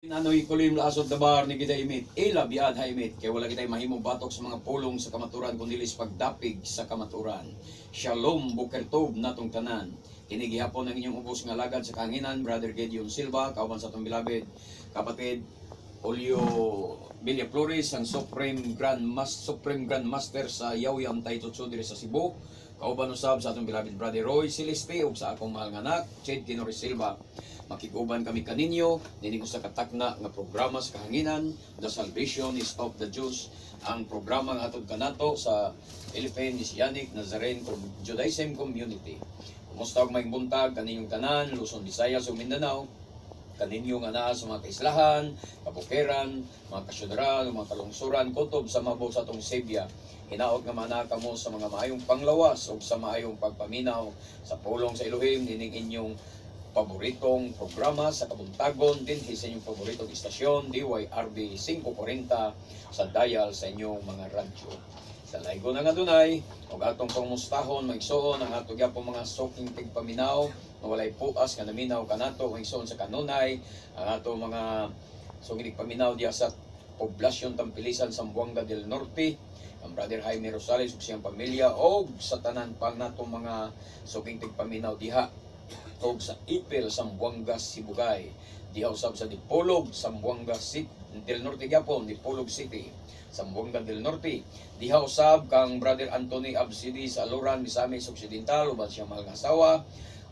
Nanoy kulim laasot dabar ni kita imit, ila biad ha imit, kay wala kitay mahimong batok sa mga pulong sa kamaturan kundi sa pagdapig sa kamaturan. Shalom, boker tov natong tanan. Kini gihapon ang inyong ubos nga alagad sa kahanginan, Brother Gideon Silva, kauban sa atong beloved kapatid Julio Villaflores, ang Supreme Grand Master sa Yawyam Taitutsu diri sa Cebu. Kauban usab sa atong beloved Brother Roy Celeste ug sa akong mahal nga anak, Ched Kinori Silva. Makiguban kami kaninyo nining usa ka takna nga programa sa kahanginan, The Salvation is of the Jews, ang programa nga hatod kanato sa Philippine Messianic Nazarene Judaism Community. Kumusta og maayong buntag kaninyong tanan, Luzon, Visayas ug Mindanao, kaninyo nga naa sa mga kaislahan, kabukiran, mga kasyudaran, mga kalungsuran, kutob sa mabot sa atong Sebia. Hinaot nga mana kamo sa mga maayong panglawas ug sa maayong pagpaminaw sa pulong sa Elohim nining inyong paboritong programa sa kabuntagon dinhi sa inyong paboritong istasyon DYRB 540 sa dial sa inyong mga radyo. Sa laygo nga Adunay ug atong pangmustahon, maigsuon, ang ato gyapon mga suking tigpaminaw nga walay puas nga naminaw kanato, maigsuon, sa kanunay ang ato mga suking tigpaminaw diya sa Poblasyon Tampilisan, Zamboanga del Norte, ang Brother Jaime Rosales ug siyang pamilya og sa tanan pang natong mga suking tigpaminaw diha og sa Ipil, Zamboanga Sibugay. Diha usab sa Dipolog, Zamboanga City del Norte gyapon, Dipolog City, Zamboanga del Norte. Diha usab kang Brother Anthony Absidi sa Aluran, Misamis Occidental, uban siyang mahal nga asawa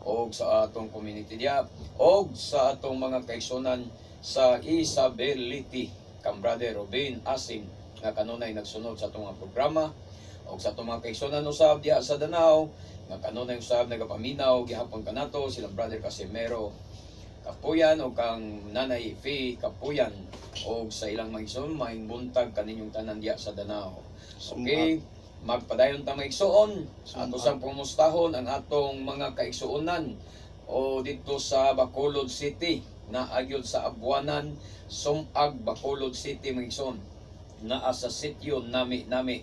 og sa atong community diha og sa atong mga kaigsunan sa Isabelity kang Brother Robin Asim nga kanunay nagsunod sa atong mga programa og sa atong mga kaigsunan usab diha sa Danao nga kanunay usab nagapaminaw gihapon kanato, silang Brother Casimero Kapuyan o kang Nanay Faye Kapuyan og sa ilang mga igsoon. Maayong buntag kaninyong tanan diya sa Danao. Okay, magpadayon ta, mga igsoon. Ato sang pumustahon ang atong mga kaigsuonan o dito sa Bacolod City na agyod sa Abuanan, Sumag, Bacolod City, mga igsoon. Naa sa sitio Nami Nami,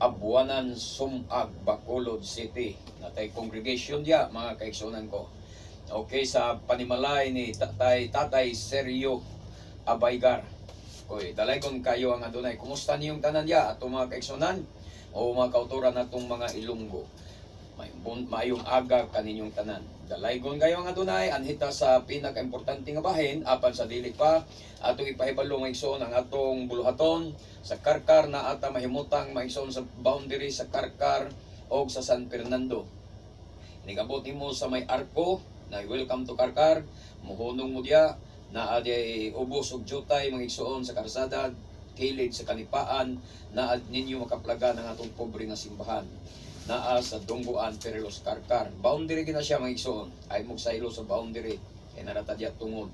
Abuanan, Sumag, Bacolod City. Natay congregation diya, mga kaigsuonan ko. Okay, sa panimalay ni Tatay Sergio Abaygar. Koy, dalaygon kayo ang Adunay. Kumusta niyong tanan diya atong mga kaigsuonan o mga kauturan natong mga Ilonggo? Maayong aga kaninyong tanan. Dalaygon kayo ang Adunay, anhita sa pinakaimportante nga bahin, apan sa dili pa atong ipahibalo, mga igsoon, ang atong buluhaton sa Karkar na ata mahimutang, mga igsoon, sa boundary sa Karkar o sa San Fernando. Inigabot nimo sa may arko na "Welcome to Karkar", muhunong mo diya na adi ubos og jutay, mga igsoon, sa karsada kilid sa kanipaan na ninyo makaplaga ng atong pobre nga simbahan naa sa Dungguan, Perilos, Karkar. Boundary gina siya, mga igsoon. Ay mo saylo sa boundary kay narata diya tungod.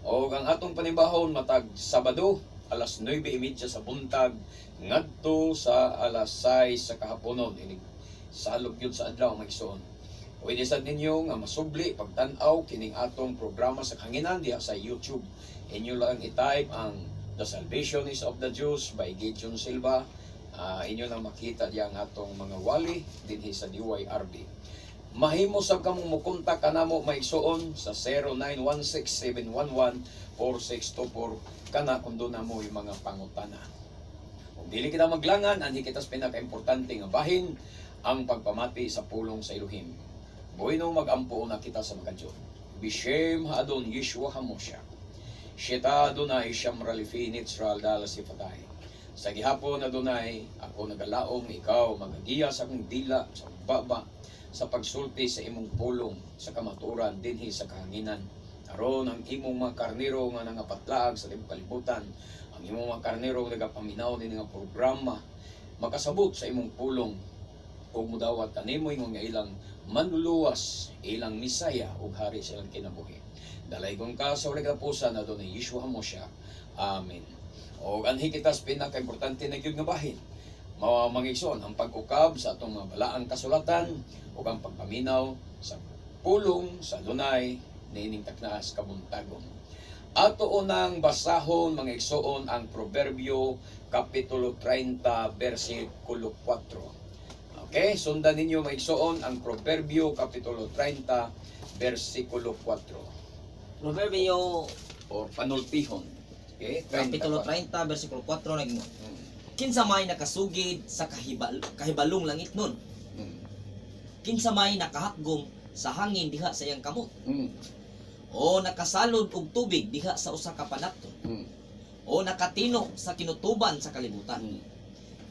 O ang atong panimbahon matag Sabado alas 9:30 sa buntag ngadto sa alas 6 sa kahaponon, inig salog gyud sa adlaw, mga igsoon. Pwede sad ninyo nga masubli pagtan-aw kining atong programa sa kahanginan diha sa YouTube. Inyo lang i-type ang The Salvation is of the Jews by Gideon Silva. Inyo lang makita diya ang atong mga wali dinhi sa DYRB. Mahimo sab kamong mukontak kanamo, maigsuon, sa 0916-711-4624 kana kung duna mo yung mga pangutana. Kung dili kita maglangan, anhi kita sa pinakaimportante nga bahin, ang pagpamati sa pulong sa Elohim. Bueno, mag-ampo na kita sa Makadiyos. Bishem Adon Yeshua Hamosha. Sheta Adonai Shamra Lifi Nitzral Dala Sifatay. Sa gihapon, Adonai, ako nagalaom ikaw magagiya sa akong dila sa baba sa pagsulti sa imong pulong sa kamatuoran dinhi sa kahanginan. Aron ang imong mga karnero nga nangapatlaag sa tibuok kalibutan, ang imong mga karnero nga nagapaminaw dinhi nga programa, makasabot sa imong pulong ug mudawat kanimo ingon nga ilang manluluwas, ilang Misaya ug hari sa ilang kinabuhi. Dalaygon ka sa walay katapusan, Adonai Yeshua Hamosha. Amen. O anhi kita sa pinakaimportante na gyud nga bahin. Mao, mga igsoon, ang pag-ukab sa atong mga balaang kasulatan ug ang pagpaminaw sa pulong sa Adunay niining taknaas kabuntagon. Ato unang basahon, mga igsoon, ang Proverbio Kapitulo 30 versikulo 4. Okay, sundan ninyo, mga igsoon, ang Proverbio Kapitulo 30 versikulo 4. Proverbio Or panultihon. Okay? Kapitulo 34. 30 versikulo 4 nag-ingon. Kinsa may nakasugid sa kahibalong langit nun? Kinsa may nakahakgom sa hangin diha sa iyang kamot? O nakasalod og tubig diha sa usa ka panapton? O nakatino sa kinutuban sa kalibutan?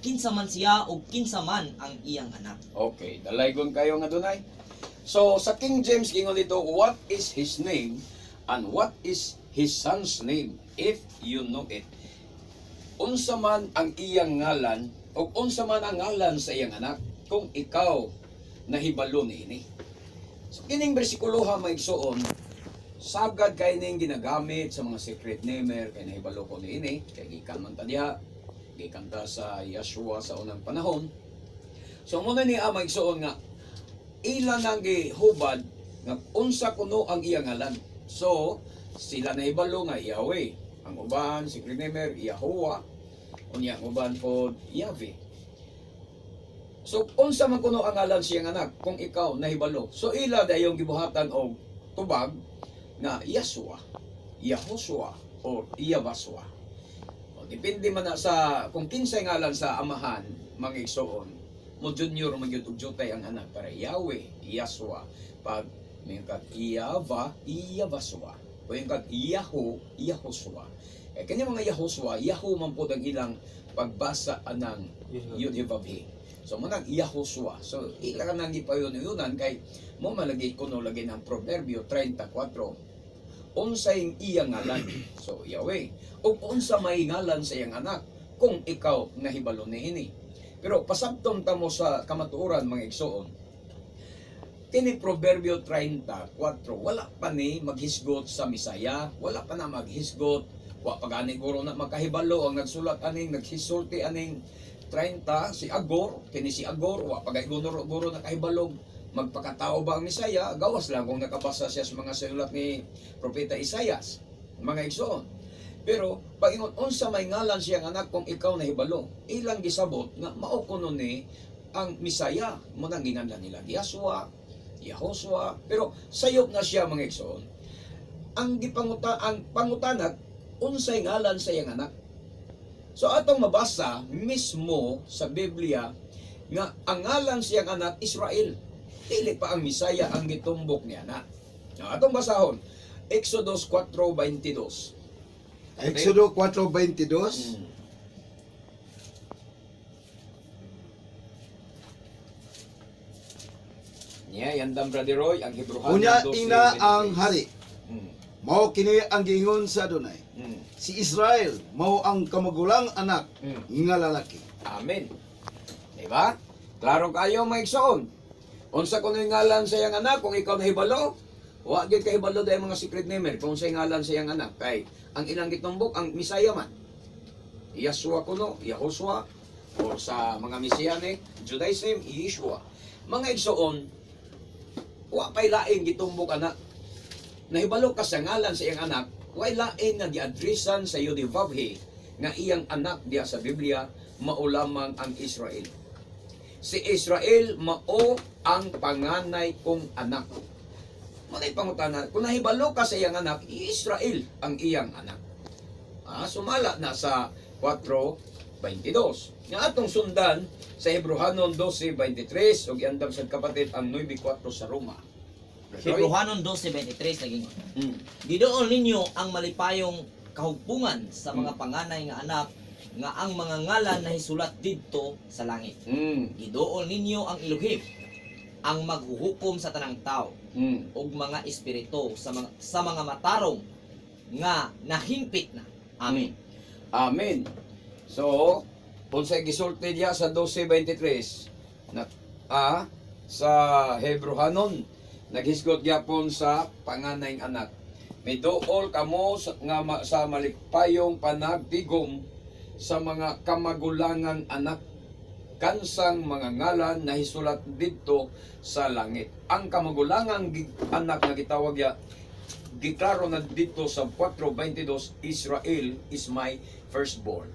Kinsa man siya ug kinsa man ang iyang anak? Okay, dalaygon kayo nga dunay. So sa King James gingon dito, "What is his name and what is his son's name, if you know it?" Unsa man ang iyang ngalan o unsa man ang ngalan sa iyang anak kung ikaw nahibalo niini. So kining bersikulo ha, mga igsoon, sagad kay ning ginagamit sa mga secret namer kay nahibalo ko niini kay gikan man ta diha, gikan ta sa Yeshua sa unang panahon. So muna ni ama igsoon nga ila nang gihubad nga unsa kuno ang iyang ngalan. So sila nahibalo nga Yahweh. Ang uban secret namer Yahuwah. Unya ang uban pod Yahweh. So unsa man kuno ang ngalan siyang anak kung ikaw nahibalo? So ila dayong gibuhatan og tubag nga Yeshua, Yahushua or Yabaswa. O, depende man na sa kung kinsay ngalan sa amahan, mga igsoon, mo junior man gyud og jutay ang anak para Yahweh, Yahshua. Pag may kag Yava, Yavaswa. O yung kag Yahu, Yahushua. Eh, kanya mga Yahushua, Yahu man pod ang ilang pagbasa anang Yud He Vav He. So manang Yahushua. So ila ka nang gipayon-yunan kay mo malagi kuno lagi ng Proverbio 34. Unsay iyang ngalan? So Yahweh. Ug unsa may ngalan sa iyang anak kung ikaw nahibalo niini? Pero pasabton ta mo sa kamatuoran, mga igsoon. Kini Proverbio 34, wala pa ni maghisgot sa Misaya, wala pa na maghisgot, wa pa gani guro na makahibalo ang nagsulat aning naghisulti aning 30, si Agor, kini si Agor, wa pa gay guro guro nakahibalog magpakatao ba ang Misaya, gawas lang kung nakabasa siya sa mga sinulat ni Propeta Isayas, mga igsoon. Pero pagingon unsa may ngalan siyang anak kung ikaw nahibalo, ilang gisabot nga mao kuno ni ang Misaya, mo nang ginganlan nila Yahshua, Yahushua, pero sayop na siya, mga igsoon. Ang gipanguta ang pangutanag unsay ngalan sa iyang anak. So atong mabasa mismo sa Biblia nga ang ngalan siyang anak Israel. Dili pa ang Misaya ang gitumbok niya na. Now, atong basahon Exodus 4:22. Exodo 4:22. Niya, yandam Brother Roy, ang Hebrew Unya ina ang hari. Mao kini ang giingon sa Adonai. Si Israel mao ang kamagulang anak nga lalaki. Amen. Di ba? Klaro kayo, mga igsoon. Unsa kuno yung ngalan sa iyang anak kung ikaw nahibalo? Wa gyud kahibalo dahil mga secret namer kung sa ngalan sa iyang anak kay ang ilang gitumbok ang Misaya man. Yeshua kuno, Yahushua or sa mga Messianic Judaism, Yeshua. Mga igsoon, wa pay lain gitumbok anak. Nahibalo ka sa ngalan sa iyang anak, way lain nga giadresan sa iyo ni Vavhe nga iyang anak diya sa Biblia mao lamang ang Israel. Si Israel mao ang panganay kong anak. Manay pangutana, kung nahibalo ka sa iyang anak, Israel ang iyang anak. Ah, sumala na sa 4:22. Nga atong sundan sa Hebrehanon 12:23 ug iandam sa kapatid ang 9:4 sa Roma. Hebrehanon 12:23 nag-ingon. Giduol ninyo ang malipayong kahugpungan sa mga panganay nga anak nga ang mga ngalan nahisulat didto sa langit. Giduol ninyo ang Elohim ang maghuhukom sa tanang tao ug mga espiritu sa mga matarong nga nahimpit na. Amen. Amen. So, unsay gisulti diya sa 12:23 na sa Hebrehanon naghisgot gyapon sa panganay anak. Miduol kamo sa malikpayong panagtigom sa mga kamagulangang anak kansang mga ngalan nahisulat didto sa langit. Ang kamagulangang anak nga gitawag ya giklaro na dito sa 4:22, "Israel is my firstborn."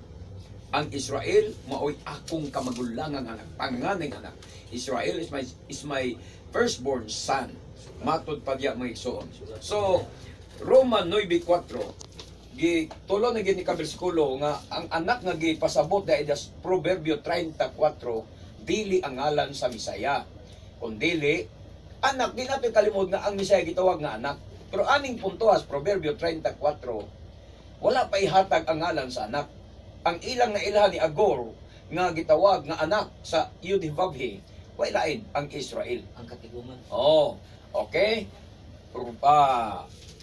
Ang Israel maoy akong kamagulangang anak, panganay anak. "Israel is my firstborn son." Matod pa diya, mga igsoon. So Roma 9:4. Gi tulo na gid ni ka bersikulo nga ang anak nga gipasabot dahil sa Proverbio 34 dili ang ngalan sa Misaya. Kun dili anak, di natin kalimod nga ang Misaya gitawag nga anak. Pero aning puntohas Proverbio 34, wala pa ihatag ang ngalan sa anak. Ang ilang na ilhan ni Agor nga gitawag nga anak sa Yudhivabhi, way lain ang Israel. Ang katiguman. Oh, okay.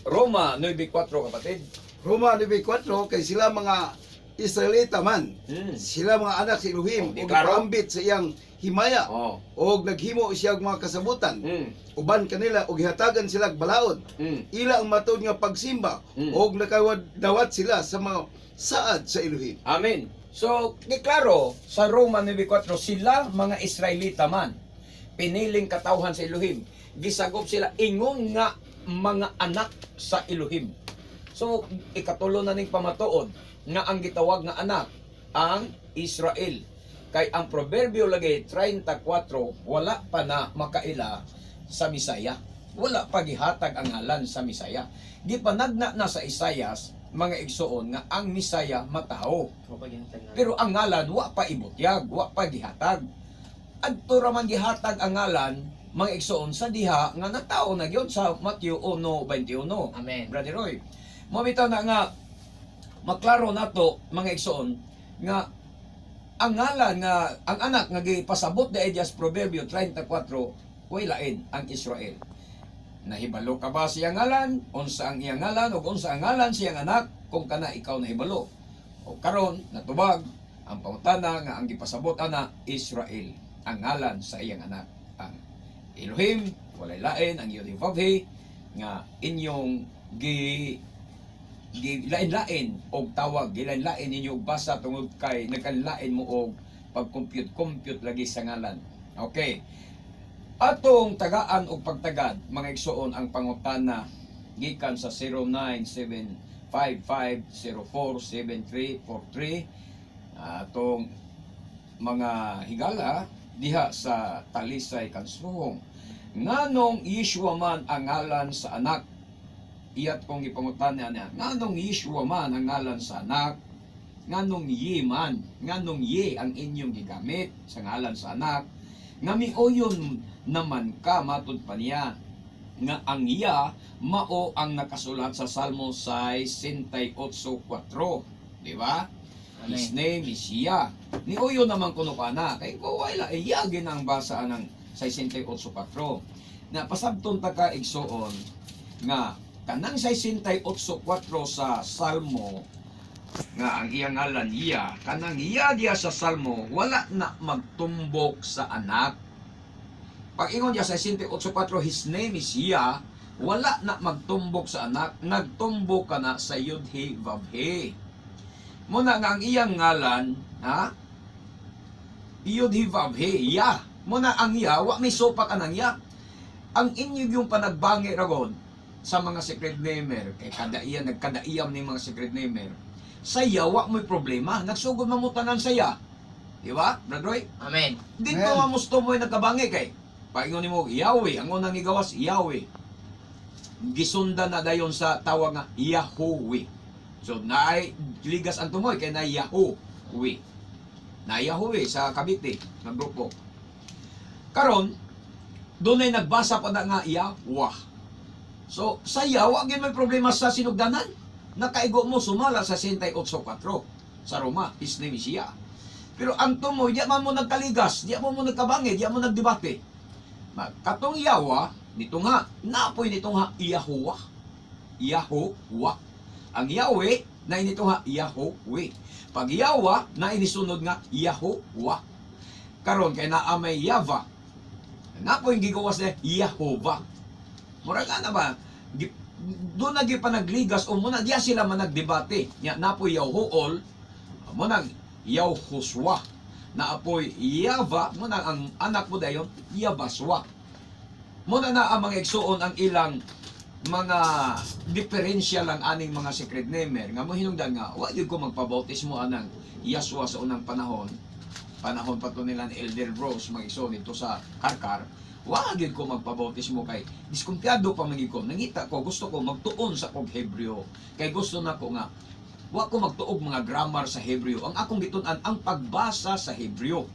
Roma 9:4, kapatid. Roma 9:4, kay sila mga Israelita man. Sila mga anak sa Elohim Oh, di ug klaro. gipaambit sa iyang himaya og naghimo siya og mga kasabutan uban kanila og gihatagan sila og balaod. Ila ang matuod nga pagsimba og nakadawat sila sa mga saad sa Elohim. Amen. So, di klaro sa Roma 9:4, sila mga Israelita man. Piniling katawhan sa Elohim. Gisagop sila ingon nga mga anak sa Elohim. So, ikatulo na ning pamatuod nga ang gitawag nga anak ang Israel. Kay ang Proverbio lagi 34 wala pa na makaila sa Misaya. Wala pa gihatag ang ngalan sa Misaya. Gipanagna na sa Isayas, mga igsoon, nga ang Misaya matao. Pero ang ngalan wa pa ibutyag, wa pa gihatag. Adto ra man gihatag ang ngalan, mga igsoon, sa diha nga natao na gyud sa Matthew 1:21. Amen. Brother Roy. Mao bitaw na nga maklaro nato, mga igsoon, nga ang ngalan nga ang anak nga gipasabot ni Elias Proverbio 34 way lain ang Israel. Nahibalo ka ba siyang ngalan? Unsa ang iyang ngalan ug unsa ang ngalan siyang anak kung kana ikaw nahibalo? O karon natubag ang pangutana nga ang gipasabot ana Israel ang ngalan sa iyang anak, ang Elohim walay lain ang Yudhivavhe nga inyong gi gilain-lain og tawag, gilain-lain ninyo og basa tungod kay nagkalain mo og pag-compute compute lagi sa ngalan. Okay. Atong tagaan og pagtagad, mga igsoon, ang pangutana gikan sa 09755047343, atong mga higala diha sa Talisay, Kansuhong. Nganong Yeshua man ang ngalan sa anak? Iyat kong ipangutana niya, nganong Yeshua man ang ngalan sa anak? Nganong ye man? Nganong ye ang inyong gigamit sa ngalan sa anak? Nga miuyon naman ka, matud pa niya, nga ang iya mao ang nakasulat sa Salmo 68:4. Di ba? His name is Yah. Niuyon naman kuno ka na. Kay ko wala iya ginang basa ang 68:4. Na pasabton ta ka, igsoon, nga kanang 68:4 sa Salmo nga ang iyang ngalan iya, kanang iya diya sa Salmo wala na magtumbok sa anak. Pag ingon diya sa 68:4, "His name is Yah," wala na magtumbok sa anak, nagtumbok ka na sa Yudhe Vavhe. Muna nga ang iyang ngalan, ha? Yudhe Vavhe, Ya. Muna ang Ya, wa may supak anang Ya. Ang inyo yung panagbangi ragon sa mga secret namer, kay kada iya, nagkadaiyam ni mga secret namer, sa iya, wa mo'y problema. Nagsugod mamutanan sa iya. Di ba, Brad Roy? Amen. Dito Amen. nga musto mo'y nagkabangi kay paingon nimo Yahweh, ang unang igawas Yahweh. Gisundan na dayon sa tawag nga Yahweh. So naay ligas ang tumoy kay na Yahweh. Na Yahweh sa Cavite nga grupo. Karon dunay nagbasa pa na nga Yahweh. So sa Yahweh gyud may problema sa sinugdanan. Nakaigo mo sumala sa 68:4 sa Roma, his name is Yah. Pero ang tumoy, di man mo nagkaligas, di mo mo nagkabangi, di mo nagdebate. Katong Yawa, nito nga, napoy nito nga Yahuwah. Yahuwah. Ang Yahweh, na nito nga Yahweh. Pag Yawa, na inisunod nga Yahuwah. Karon kay naa may Yava. Napoy gigawas na Yahova. Mura nga na ba? Doon na panagligas o muna diya sila man nagdebate. Nya napoy Yahuol, mo nang Yahushua. Naapoy Yava, mo na ang anak mo dayon Yabaswa. Muna na ang mga igsuon ang ilang mga diferensya lang aning mga secret namer nga mo hinungdan nga wa gyud ko magpabautismo anang Yaswa sa unang panahon, panahon pa to nila ni Elder Bros, mga igsuon, ito sa Karkar. Wa gyud ko magpabautismo kay diskumpiyado pa man gyud ko. Nangita ko, gusto ko magtuon sa kog Hebreo. Kay gusto nako nga wa ko magtuog mga grammar sa Hebreo. Ang akong gitun-an ang pagbasa sa Hebreo.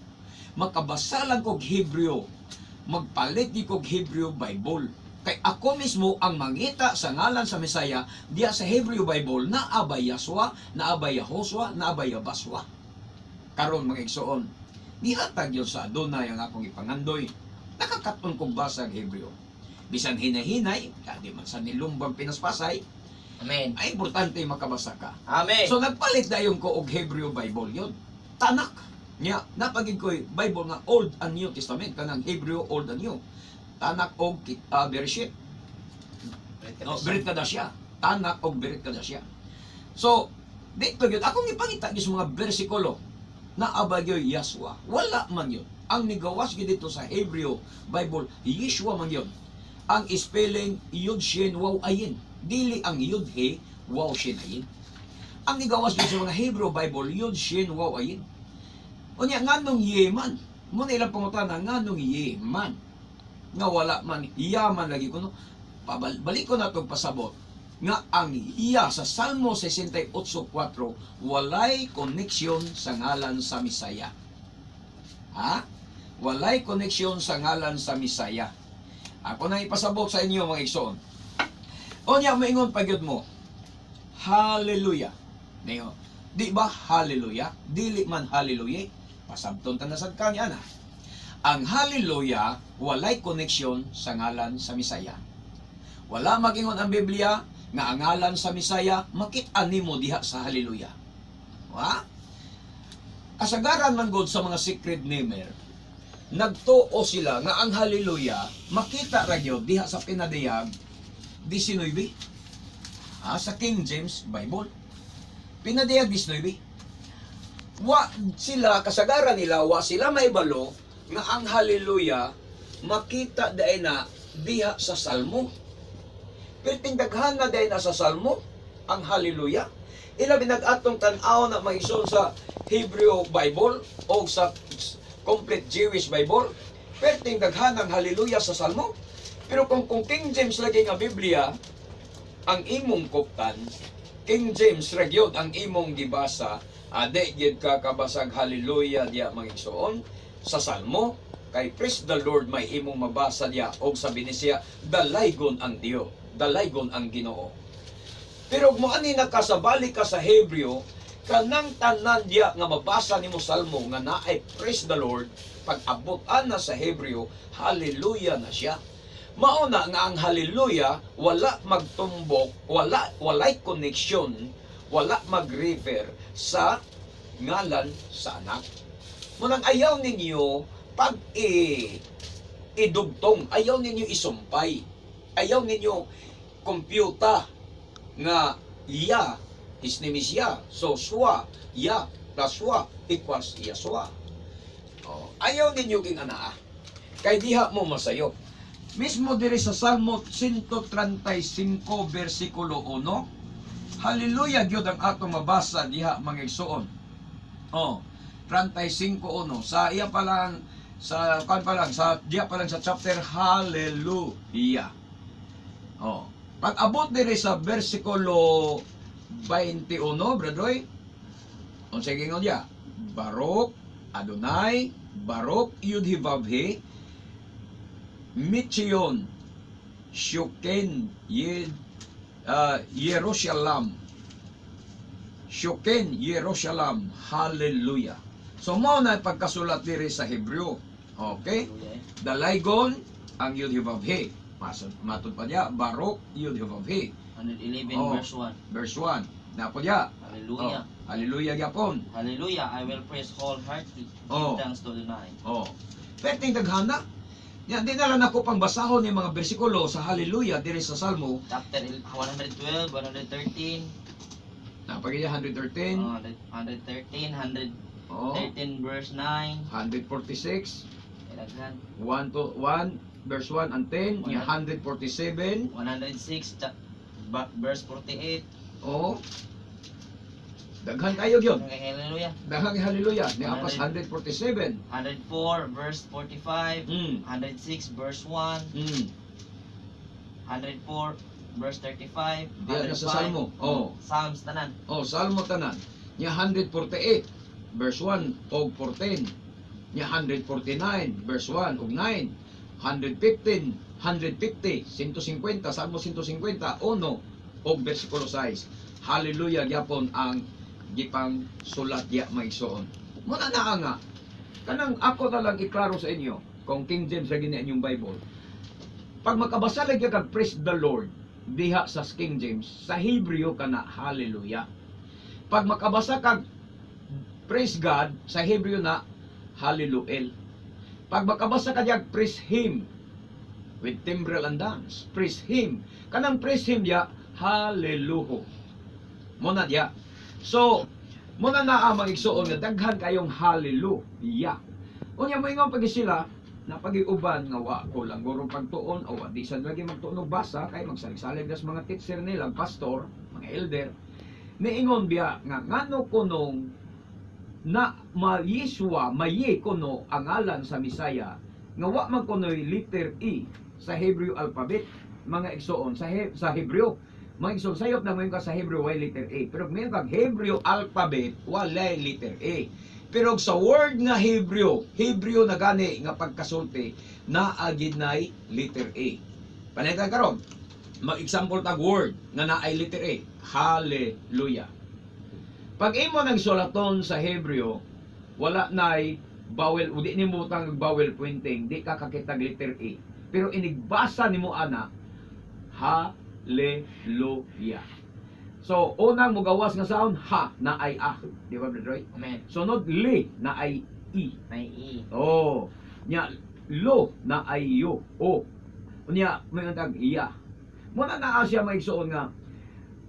Makabasa lang kog Hebreo. Magpalit gyud kog Hebreo Bible. Kay ako mismo ang mangita sa ngalan sa Mesaya diya sa Hebreo Bible, naa ba Yahshua, naa ba Yahosua, naa ba Yabaswa. Karon, mga igsoon, nihatag yun sa Adonai ang akong ipangandoy. Nakakaton kong basa ang Hebreo. Bisan hinay-hinay, di man sa nilumbang pinaspasay, Amen. ay importante makabasa ka. Amen. So nagpalit dayon ko og Hebreo Bible yun. Tanak. Nya, napagid ko Bible nga Old and New Testament, kanang Hebreo Old and New. Tanak og Bereshit. No, Berit Kadasya. Tanak og Berit Kadasya. So, dito yun, akong ipangita gyud sa mga bersikulo na abagyoy Yahshua. Wala man yun. Ang nigawas gyud dito sa Hebreo Bible, Yeshua man yun. Ang spelling Yud Shin Waw Ayin. Dili ang Yud He Waw Shin Ayin. Ang nigawas gyud sa mga Hebrew Bible, Yud Shin Waw Ayin. Unya, nganong ye man? Muna ilang pangutana, nganong ye man? Nga wala man, iya man lagi kuno. Balik ko na itong pasabot nga ang iya sa Salmo 68:4 walay connection sa ngalan sa Misaya. Ha? Walay connection sa ngalan sa Misaya. Ako na ipasabot sa inyo, mga igsoon. Unya, maingon pa gyud mo. Hallelujah. Niyo. Di ba hallelujah? Dili man hallelujah. Pasabton ta na sad kanya na. Ang hallelujah walay connection sa ngalan sa Misaya. Wala magingon ang Biblia nga ang ngalan sa Misaya makit-an nimo diha sa hallelujah. Wa? Kasagaran man gud sa mga secret namer, nagtuo sila nga ang hallelujah makita ra gyud diha sa Pinadayag 19. Ah, sa King James Bible. Pinadayag 19. Wa sila, kasagaran nila, wa sila maibalo nga ang hallelujah makita dai na diha sa Salmo. Perting daghan na dai na sa Salmo ang hallelujah. Ilabi nag-atong tan-aw na maison sa Hebrew Bible o sa Complete Jewish Bible. Perting daghan ang hallelujah sa Salmo. Pero kung King James lagi nga Biblia ang imong kuptan, King James ra gyud ang imong gibasa, ade gyud ka kabasag hallelujah diya, mga igsoon, sa Salmo. Kay praise the Lord may imong mabasa diya og sa Binisaya, dalaygon ang Dios, dalaygon ang Ginoo. Pero mo ani nakasabali ka sa Hebreo, kanang tanan diya nga mabasa nimo Salmo nga naay praise the Lord, pag abot ana sa Hebreo, hallelujah na siya. Mauna nga ang hallelujah wala magtumbok, wala walay connection, wala mag-refer sa ngalan sa anak. Munang ayaw ninyo pag idugtong, ayaw ninyo isumpay, ayaw ninyo kompyuta nga Ya, his name is Ya. So, Swa, Ya plus Swa equals Yaswa. Oh, ayaw ninyo king anaa. Kay diha mo masayop. Mismo diri sa Salmo 135 versikulo 1, hallelujah gyud ang atong mabasa diha, mga igsoon. Oh, 35:1 sa iya pa lang, sa kan pa lang, sa diya pa lang sa chapter, hallelujah. Oh, pag abot diri sa versikulo 21, Brother, unsay gingon diya? Baruch Adonai, Baruch Yud He Vav He, Mitzion, Shuken, Yed, Yerushalayim. Shuken, Yerushalayim. Hallelujah. So, mao na pagkasulat diri sa Hebreo. Okay? Dalaygon ang Yud He Vav He. Matod pa niya, Baruch Yud He Vav He. 111 Oh. verse 1. Verse 1. Napo niya. Hallelujah. Oh, hallelujah gyapon. Hallelujah. I will praise wholeheartedly. Give thanks to Adonai. Oh. Perting daghana. Ya, di na lang ako pang basahon yung mga bersikulo sa hallelujah diri sa Salmo. Chapter 112, 113, Napagaya 113, oh, 113, 113 verse 9. 146, Daghan. 1 to 1 verse 1 and 10, ya 147, 106 verse 48. Oh. Daghan kayo gyud. Okay, hallelujah. Daghan hallelujah. Ni apas 147. 104 verse 45, 106 verse 1, 104 verse 35, Diyan na sa 105, Salmo. Oh. Psalms tanan. Oh, Salmo tanan. Nya 148 verse 1 og 14. Nya 149 verse 1 og 9. 115, 150, 150, Salmo 150, 1 og versikulo 6. Hallelujah gyapon ang gipang sulat diya maigsoon. Muna na nga kanang ako na lang iklaro sa inyo kung King James ra gini inyong Bible. Pag makabasa lagi kag "Praise the Lord" diha sa King James, sa Hebreo kana hallelujah. Pag makabasa kag "Praise God", sa Hebreo na hallelujah. Pag makabasa ka diya "Praise Him with timbrel and dance," praise Him. Kanang "praise Him" diya, hallelujah. Muna diya. So, muna na ang mga igsoon nga daghan kayong hallelujah. Unya moingon pagi sila na pag-iuban nga wa ko lang guro pagtuon o wa di sad lagi magtuon og basa kay magsalig-salig das mga teacher nila, pastor, mga elder. Niingon biya nga ngano kunong na ma-Yeshua, maye kuno ang ngalan sa Misaya nga wa man kunoy letter E sa Hebrew alphabet, mga igsoon, sa Hebreo. Mga igsoon, sayop na moingon ka sa Hebrew way letter A, pero kung kag Hebrew alphabet, walay letter A. Pero sa word nga Hebreo, Hebreo na gani nga pagkasulti, naa gid nay letter A. Panaytan karon, mag-example tag word nga naay letter A, hallelujah. Pag imo nang sulaton sa Hebreo, wala nay vowel, udi nimo butang vowel pointing, di ka kakitag letter A. Pero inigbasa nimo ana, hallelujah. So, unang mugawas nga sound, ha, na ay a. Di ba, Brother Roy? Amen. Sunod, li, na ay i. May E. Oh, nya lo na ay yo. O. Unya may tag iya. Muna naa siya maigsuon nga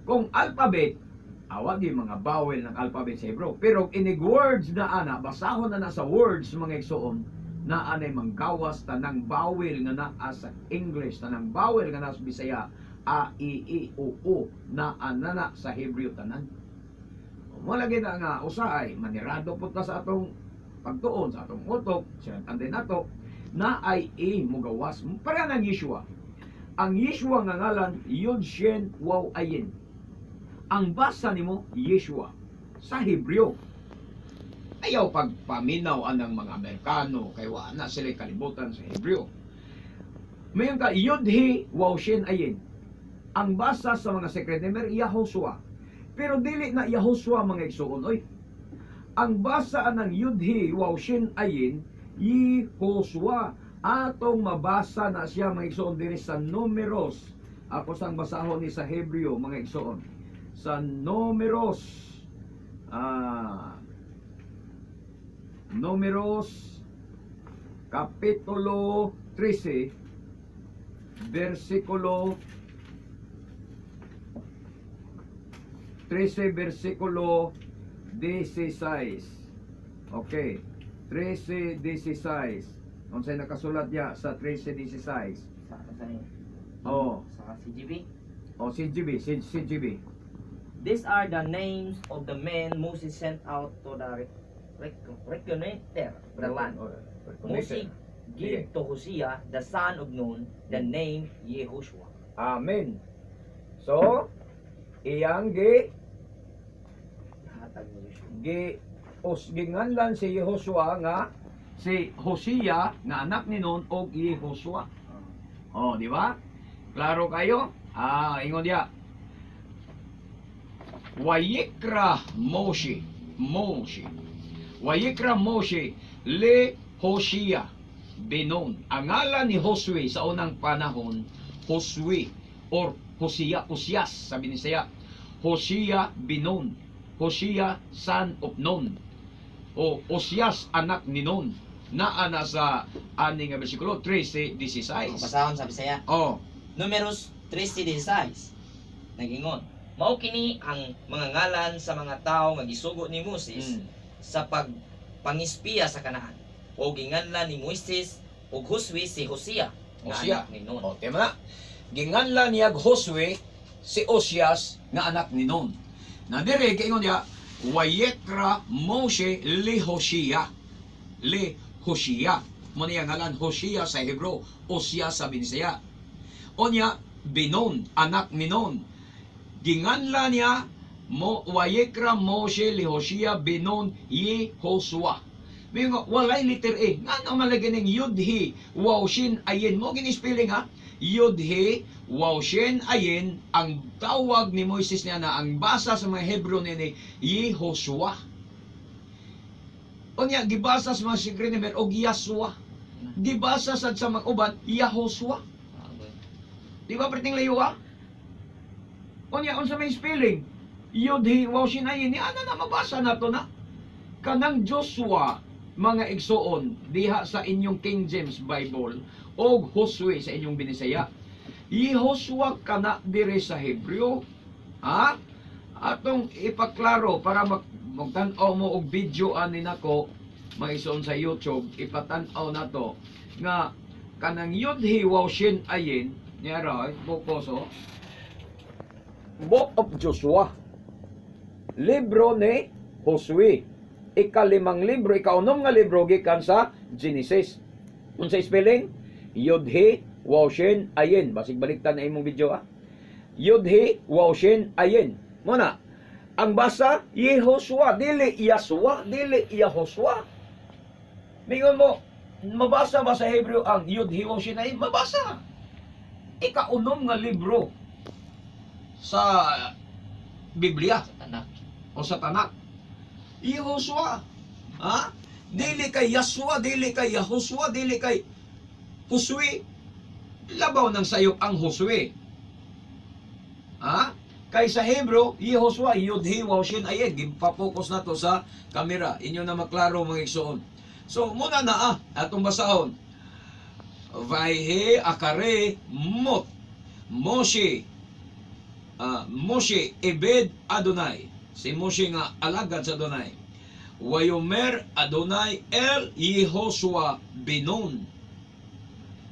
kung alphabet awa gi mga vowel ng alphabet sa Hebrew. Pero inig words na ana, basahon na na sa words, mga igsuon, na anay manggawas tanang vowel nga naa sa English, tanang vowel nga naa sa Bisaya, A, I, E, O, U, na ana na sa Hebreo tanan. Wala gid na nga usahay manirado pud ta sa atong pagtuon sa atong utok, sinatande nato na ay e mugawas para ng Yeshua. Ang Yeshua nga ngalan, Yod Shen Waw Ayin. Ang basa nimo Yeshua sa Hebreo. Ayaw pagpaminaw anang mga Amerikano kay wa na sila kalibutan sa Hebreo. Mayon ka Yod He Waw Shen Ayin. Ang basa sa mga secret namer, Yahoshua. Pero dili na Yahoshua, mga igsuon oy. Ang basa anang Yud He Waw Shin Ayin, Yehoshua. Atong mabasa na siya, mga igsuon, diri sa Numeros. Ako sang basahon ni sa Hebreo, mga igsuon. Sa Numeros, Numeros kapitulo 13 versikulo 13 versikulo 16. Okay. 13:16. Unsay nakasulat ya sa 13:16? Sa Oh, sa CGB. Oh, CGB, CGB. These are the names of the men Moses sent out to the reconnoiter the land. Oh, Moses gave to Hosea, the son of Nun, the name Yehoshua. Amen. So, iyang gi Hatag ni Joshua. Gi os ginganlan si Yehoshua nga si Hosea nga anak ni Nun og Yehoshua. Oh, di ba? Klaro kayo? Ah, ingon diya. Wayikra Moshe, Moshe. Wayikra Moshe le Hosea Benon. Ang ngalan ni Josue sa unang panahon, Josue or Hosea, Osias, sabi ni siya. Hosea Benon. Hosea son of Nun. O Osias anak ni Nun. Naa na sa ani nga bersikulo 13:16. Basahon sa Bisaya. Oh, Numeros 13:16. Nagingon. Mao kini ang mga ngalan sa mga tawo nga gisugo ni Moses sa pagpangispiya sa Kanaan. O ginganlan ni Moises ug Josue si Hosea nga Hosea. anak ni Nun. O, tema na. Ginganlan niya Josue si Osias nga anak ni Nun. Na dire kiingon niya, Wayekra Moshe Lihoshia. Lihoshia. Mo niya ngalan Hoshia sa Hebrew, Osya sa Binisaya. Onya Binon, anak ni Nun. Ginganla niya mo Wayekra Moshe Lihoshia Binon Yehosua. Mingo, walay letter A. Nga no malagi ning Yudhi, Waw, Shin, Ayin. Mo gini spelling ha? Yudhi, Waw, Shin, Ayin. Ang tawag ni Moises niya na ang basa sa mga Hebrew ni Yehoshua. Unya, gibasa sa mga Sikrinemer og Yasua. Gibasa sad sa mga uban, Yahosua. Di ba perting layo ah? Unya, unsa may spelling? Yudhi, Waw, Shin, Ayin. Ni ana na mabasa na to na. Kanang Joshua, mga igsuon, diha sa inyong King James Bible, og Josue sa inyong Binisaya. Yehoshua kana dire sa Hebreo. Ha? Atong ipaklaro para magtan-aw mo og video ani nako, mga igsuon sa YouTube, ipatan-aw nato nga kanang Yudhi Waw Shin Ayin niya ra bokoso Book of Joshua, libro ni Josue, ikalimang libro, ikaunom nga libro gikan sa Genesis. Unsa spelling? Yudhi Waw Shin Ayin. Basig baliktan na imong video ah. Yudhi Waw Shin Ayin. Mo na ang basa Yehoshua, dili Yasua, dili Yahosua. Mingon mo, mabasa ba sa Hebreo ang Yudhi Waw Shin Ayin? Mabasa. Ikaunom nga libro sa Biblia Sa Tanak. O sa Tanak. Yehoshua. Ha? Dili kay Yasua, dili kay Yahosua, dili kay Josue. Labaw ng sayop ang Josue. Ha? Kay sa Hebrew, Yehoshua, Yudhi, Waw, Shin, Ayin. Gipa-focus na to sa kamera. Inyo na maklaro, mga igsoon. So, muna na ah, atong basahon. Vayhe akare mot Moshe Moshe Ebed Adonai. Si Moshe nga alagad sa Adonai. Wayomer Adonai El Yehoshua Binon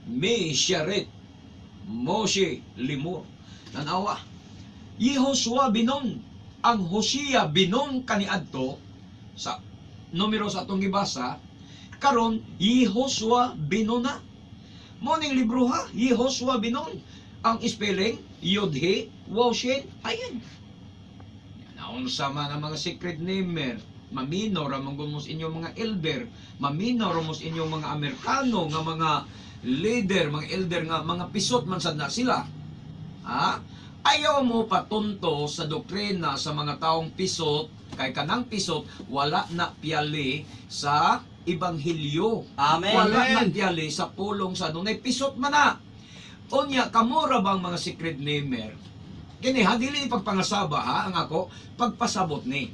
Me Sharet Moshe Limur. Tanawa. Yehoshua Binon. Ang Hosea Binon kaniadto sa numero sa atong gibasa karon, Yehoshua Binon na. Mo ning libro ha, Yehoshua Binon. Ang spelling Yodhe Waw Shin Ayin. Naunsa man ang mga secret namer, maminaw ra man gud inyong mga elder, maminaw ra mo inyong mga Amerikano nga mga leader, mga elder nga mga pisot man sad na sila. Ha? Ayaw mo patunto sa doktrina sa mga taong pisot kay kanang pisot wala na piyali sa ebanghelyo. Amen. Wala Amen. na piyali sa pulong sa Adonai. Pisot man na. Unya, kamura bang mga secret namer? Kini ha, dili ni pagpangasaba ha, ang ako, pagpasabot ni.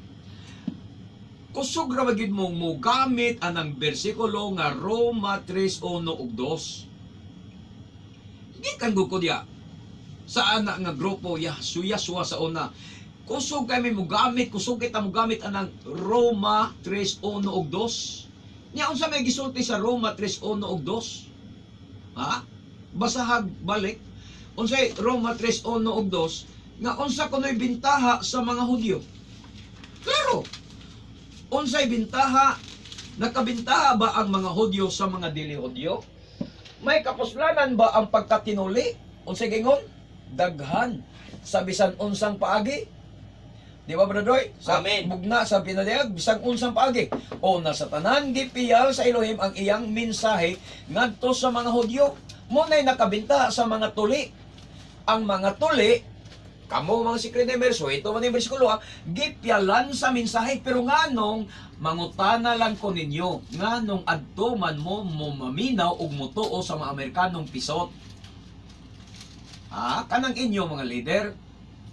Kusog ra ba gid mong mogamit anang bersikulo nga Roma 3:1 ug 2. Gikan gud ko diya sa ana nga grupo Yasua sa una. Kusog kay may mogamit, kusog kita mogamit anang Roma 3:1 ug 2. Nya unsa may gisulti sa Roma 3:1 ug 2? Ha? Basahag balik. Unsay Roma 3:1 ug 2 nga unsa kunoy bintaha sa mga Hudyo? Klaro. Unsay bintaha? Nakabintaha ba ang mga Hudyo sa mga dili Hudyo? May kapuslanan ba ang pagkatinuli? Unsay gingon? Daghan sa bisan unsang paagi. Di ba, Brother Roy? Sa Amen. bugna sa pinadayag, bisan unsang paagi. O nasa tanan gipiyal sa Elohim ang iyang mensahe ngadto sa mga Hudyo. Muna'y nakabinta sa mga tuli. Ang mga tuli, kamo mga secret namers, so ito man yung bersikulo ha, gipyalan sa mensahe. Pero nganong mangutana lang ko ninyo, nganong adto man mo mo maminaw ug motuo sa mga Amerikanong pisot. Ha? Kanang inyo mga leader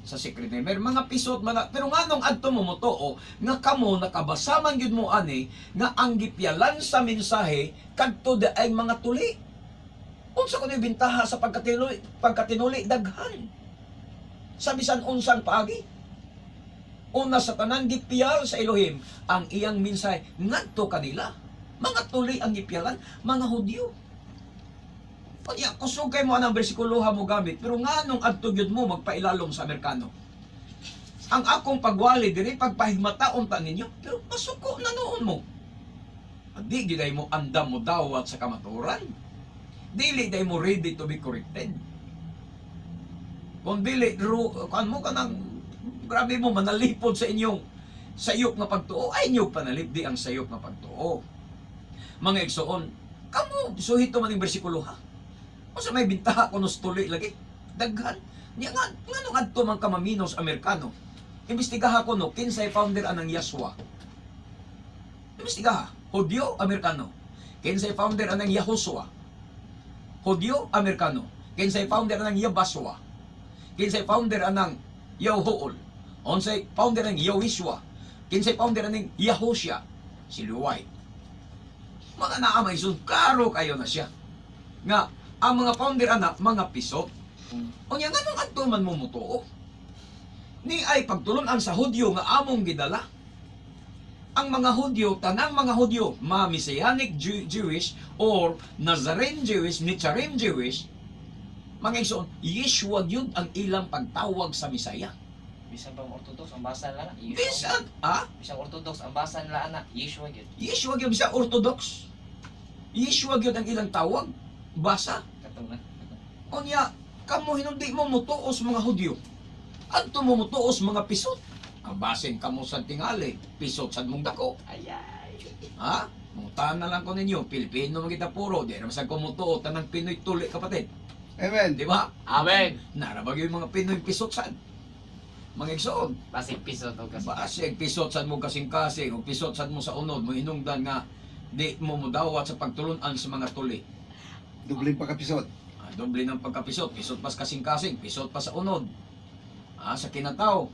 sa secret namer, mga pisot man na- pero nganong adto mo motuo nga kamo nakabasa man gyud mo ani nga ang gipyalan sa mensahe kadto di ay mga tuli. Unsa kuno bintaha sa pagkatinuli? Pagkatinuli daghan sa bisan unsang paagi. Una sa tanan gipiyal sa Elohim ang iyang mensahe ngadto kanila. Mga tuli ang gipyalan, mga Hudyo. Unya, kusog kay mo anang bersikulo ha mo gamit, pero nganong adto gyud mo magpailalom sa Amerikano? Ang akong pagwali diri pagpahigmataon ta ninyo, pero masuko na noon mo. Di gyud ay mo andam mo dawat sa kamaturan. Dili day mo ready to be corrected. Kung dili ro kan mo kanang grabe mo manalipod sa inyong sayop nga pagtuo, ay inyong panalipdi ang sayop nga pagtuo. Mga igsoon, kamo suhito man ning bersikulo ha. Unsa may bintaha kuno sa tuli lagi? Daghan. Nya nga nganong adto man ka maminos Amerikano? Imbestigaha kuno kinsay founder anang Yaswa. Imbestigaha, Hudyo Amerikano. Kinsay founder anang Yahuswa. Hudyo Amerikano. Kinsay founder anang Yabaswa. Kinsay founder anang Yahool. Unsay founder ang Yahushua. Kinsay founder aning Yahusha. Si Luway. Mga naamay sun, klaro kayo na siya. Nga, ang mga founder ana, mga pisot. Unya nganong adto man mo mutuo? Ni ay pagtulunan sa Hudyo nga among gidala. Ang mga Hudyo, tanang mga Hudyo, ma Messianic Jewish or Nazarene Jewish, Netzarim Jewish, mga igsoon, Yeshua gyud ang ilang pagtawag sa Misaya. Bisan pang Orthodox ang basa nila na. Yeshua. Bisan, ah, Bisan Orthodox ang basa nila ana, Yeshua gyud. Yeshua gyud sa Orthodox. Yeshua gyud ang ilang tawag. Basa. Katong na. Unya, kamo hinundi mo mutuos mga Hudyo. Adto mo mutuos mga pisot. Kabasin kamo sa tingali, pisot sad mong dako. Ayay. Ha? Mungtahan na lang ko ninyo, Pilipino man kita puro, di naman sad ko mutuo, tanang Pinoy tuli kapatid. Amen. Di ba? Amen. Narabag yung mga Pinoy pisot sad. Mga igsoon, Basig piso to kasi. basig pisot sad mo kasing-kasing, o pisot sad mo sa unod, mo hinungdan nga di mo mudawat sa pagtulunan sa mga tuli. Dubling pagkapisot. Ah, doble ng pagkapisot, pisot pas kasing-kasing, pisot pa sa unod. Ah, sa kinataw.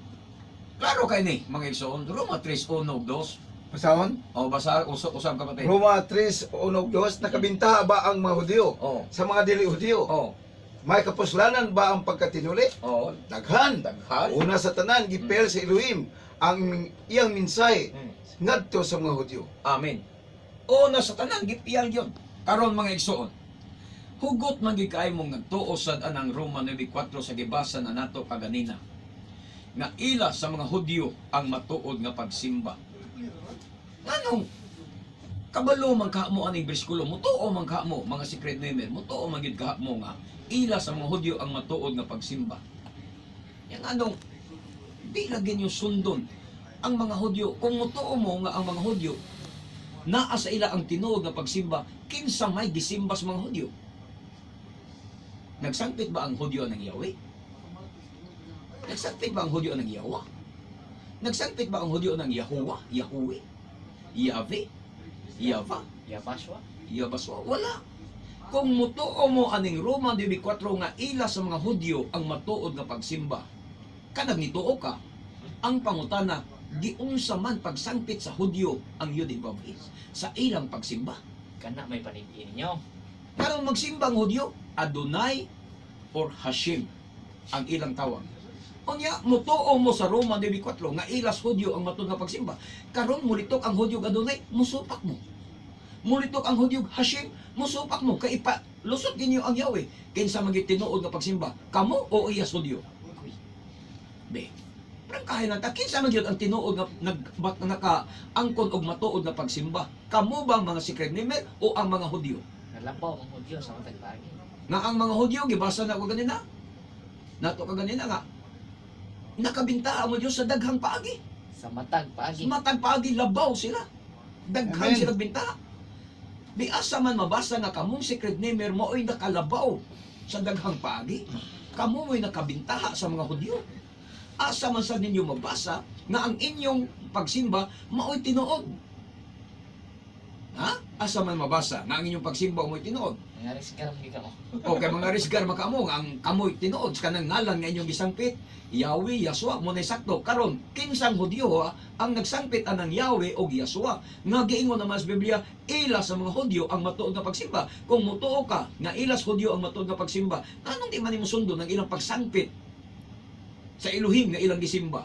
Klaro kay ni, mga igsoon, Roma 3:1-2. Pasahon? O basa usab, usab kapatid. Roma 3:1-2, nakabintaha ba ang mga Hudyo Oh. sa mga dili Hudyo? Oh. May kapuslanan ba ang pagkatinuli? Oh. Daghan. Daghan. Una sa tanan, gipel sa Elohim ang iyang mensahe ngadto sa mga Hudyo. Amen. Una sa tanan gipiyal gyud. Karon mga igsoon. Hugot man gyud kay mong nagtuo sad anang Roma 9:4 sa gibasa na nato kaganina. Nga ila sa mga Hudyo ang matuod nga pagsimba. Nganong kabalo man ka mo aning bersikulo, mutuo man ka mo mga secret namer, mutuo man gyud ka mo nga ila sa mga Hudyo ang matuod nga pagsimba. Yang anong di lagi niyo sundon ang mga Hudyo. Kung mutuo mo nga ang mga Hudyo naa sa ila ang tinuod nga pagsimba, kinsa may gisimba sa mga Hudyo? Nagsangpit ba ang Hudyo ng Yahweh? Nagsangpit ba ang Hudyo ng Yahweh? Nagsangpit ba ang Hudyo ng Yahuwah? Yahweh? Yahweh? Yava? Yabashwa. Yabaswa? Wala. Kung mutuo mo aning Roma 9:4 nga ila sa mga Hudyo ang matuod nga pagsimba, kanag nituo ka, ang pangutana, giunsa man pagsangpit sa Hudyo ang Yudibabis sa ilang pagsimba. Kana may panigin ninyo. Karon magsimba ang Hudyo, Adonai or Hashim ang ilang tawag. Unya, mutuo mo sa Roma 9:4 nga ilas Hudyo ang matuod nga pagsimba. Karon mulitok ang Hudyo Adonai, musupak mo. Mulitok ang Hudyo Hashim, musupak mo kay ipa lusot ninyo ang Yahweh kinsa man gyud tinuod nga pagsimba, kamo o iyas Hudyo. Be. Prangkahin lang ta kinsa man gyud ang tinuod nga nag bat, naka angkon og matuod nga pagsimba? Kamo ba ang mga secret namer o ang mga Hudyo? Nalabaw ang Hudyo sa matag paagi. Nga ang mga Hudyo gibasa na ko ganina. Nato ka ganina nga nakabinta ang Diyos sa daghang paagi. Sa matag paagi. Matag paagi labaw sila. Daghan Amen. sila binta. Di asa man mabasa nga kamong secret namer mao'y nakalabaw sa daghang paagi. Kamo mo'y nakabintaha sa mga Hudyo. Asa man sa ninyo mabasa nga ang inyong pagsimba mao'y tinuod. Ha? Asa man mabasa nga ang inyong pagsimba mao'y tinuod. Nangaris ka lang mo. O kay mga risgar makamo nga ang kamoy tinuod sa kanang ngalan nga inyong gisangpit, Yahweh, Yasua mo nay sakto. Karon kinsang Hudyo ha, ang nagsangpit anang Yahweh og Yasua. Nga giingon naman sa Biblia, ila sa mga Hudyo ang matuod nga pagsimba. Kung mutuo ka nga ilas Hudyo ang matuod nga pagsimba, nganong di man nimo sundon ang ilang pagsangpit sa Elohim nga ilang gisimba?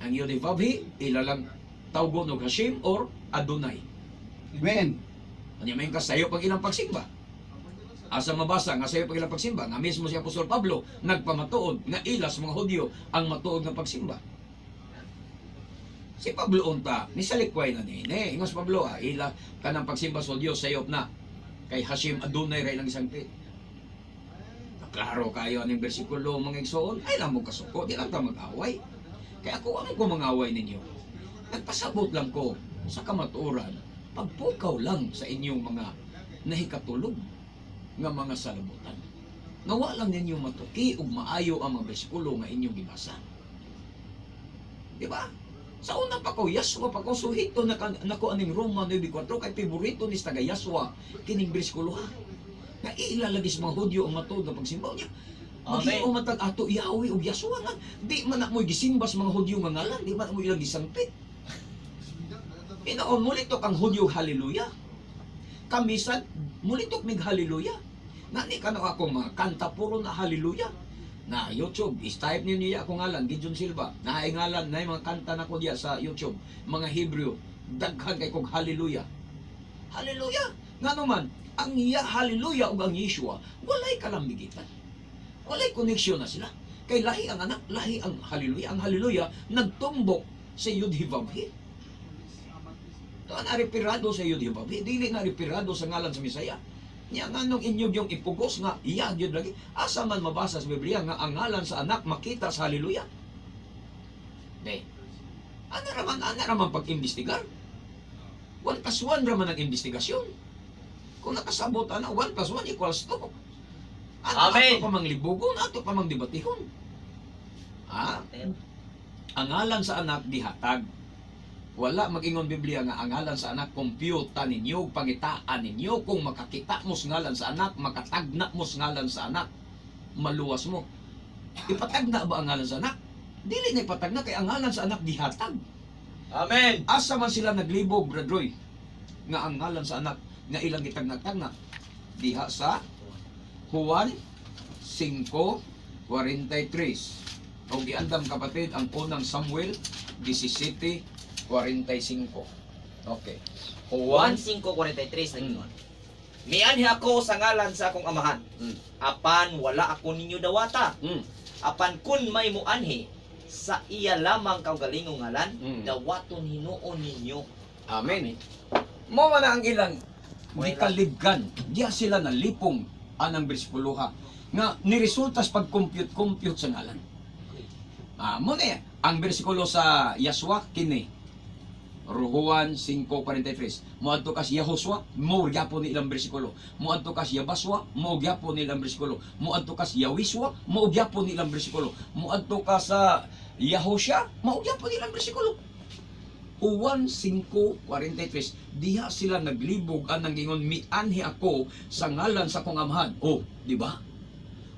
Ang Yodevavhi, ila lang tawgon og Hashim or Adonai. Amen. Ano may kasayo pag ilang pagsimba? Asa mabasa nga sayop ang ilang pagsimba? Nga mismo si Apostol Pablo nagpamatuod nga ila sa mga Hudyo ang matuod nga pagsimba. Si Pablo unta, nisalikway na niini. Ingos Pablo, ah, ila kanang pagsimba sa Hudyo sayop na. Kay Hashim Adonai ra ilang gisangpit. Klaro kayo aning bersikulo, mga igsoon, ay lang mo kasuko, di lang ta mag-away. Kaya ako ano ko mangaway ninyo. Nagpasabot lang ko sa kamatuoran, pagpukaw lang sa inyong mga nahikatulog nga mga salabutan. Nga wa lang ninyo matuki ug maayo ang mga bersikulo nga inyong gibasa. Di ba? Sa una pa ko, Yaswa pa ko, suhito na nako aning Roma 9.4 kay favorito ni taga Yaswa kining bersikulo ha. Nga ilalagis mga Hudyo ang matuod nga pagsimba niya. Amen. Maghimo matag ato Yahweh ug Yaswa nga di man na mo'y gisimba sa mga Hudyo nga ngalan, di man na mo ilang gisangpit. Inaon mulitok ang Hudyo hallelujah. Kamisan mulitok mig hallelujah. Nani kano ako mga kanta puro na hallelujah. Na YouTube, is-type ninyo niya akong ngalan, Gideon Silva. Naay ngalan, na mga kanta na ko diya sa YouTube, mga Hebreo, daghan kay kog hallelujah. Hallelujah. Ngano man, ang iya hallelujah ug ang Yeshua, walay kalambigitan. Walay koneksyon na sila. Kay lahi ang anak, lahi ang hallelujah. Ang hallelujah nagtumbok sa Yudhivabhi. Tuan aripirado sa Yudhivabhi, dili na aripirado sa ngalan sa Misaya. Nya nganong inyo yung ipugos nga iya gyud lagi? Asa man mabasa sa Biblia nga ang ngalan sa anak makita sa hallelujah? De. Ana raman pag-imbestigar. 1 plus 1 raman ang investigasyon. Kung nakasabot ana, 1 plus 1 equals 2. Ano, Amen. ato pa mang libugon, ato pa mang debatihon. Ha? Ang ngalan sa anak gihatag. Wala mag-ingon Biblia nga ang ngalan sa anak kompyuta ninyo, pangitaan ninyo. Kung makakita mo sa ngalan sa anak, makatagna mo sa ngalan sa anak, maluwas mo. Ipatagna ba ang ngalan sa anak? Dili na ipatagna kay ang ngalan sa anak gihatag. Amen. Asa man sila naglibog, Brad Roy, nga ang ngalan sa anak nga ilang gitagna-tagna diha sa Juan 5:43. O giandam, kapatid, ang unang Samuel 17:45. Okay. Juan 1:5:43 nag-ingon. Mianhi ako sa ngalan sa akong amahan. Apan wala ako ninyo dawata. Apan kun may muanhi sa iya lamang kaugalingong ngalan, dawaton hinuon ninyo. Amen. Mo man na ang ilang Mo ilang. gikalibgan. Diya sila nalipong anang bersikuloha nga niresultas pag-compute-compute sa ngalan. Ah, mo na yan. Ang bersikulo sa Yaswa kini. Juan 5:43. Moadto kas Yahuswa, mo gyapon ni ilang bersikulo. Moadto kas Yabaswa, mo gyapon ni ilang bersikulo. Moadto kas Yawiswa, mo gyapon ni ilang bersikulo. Moadto ka sa Yahusha, mo gyapon ni ilang bersikulo. Juan 5:43. Diha sila naglibog anang gingon mianhi ako sa ngalan sa akong amahan. Oh, di ba?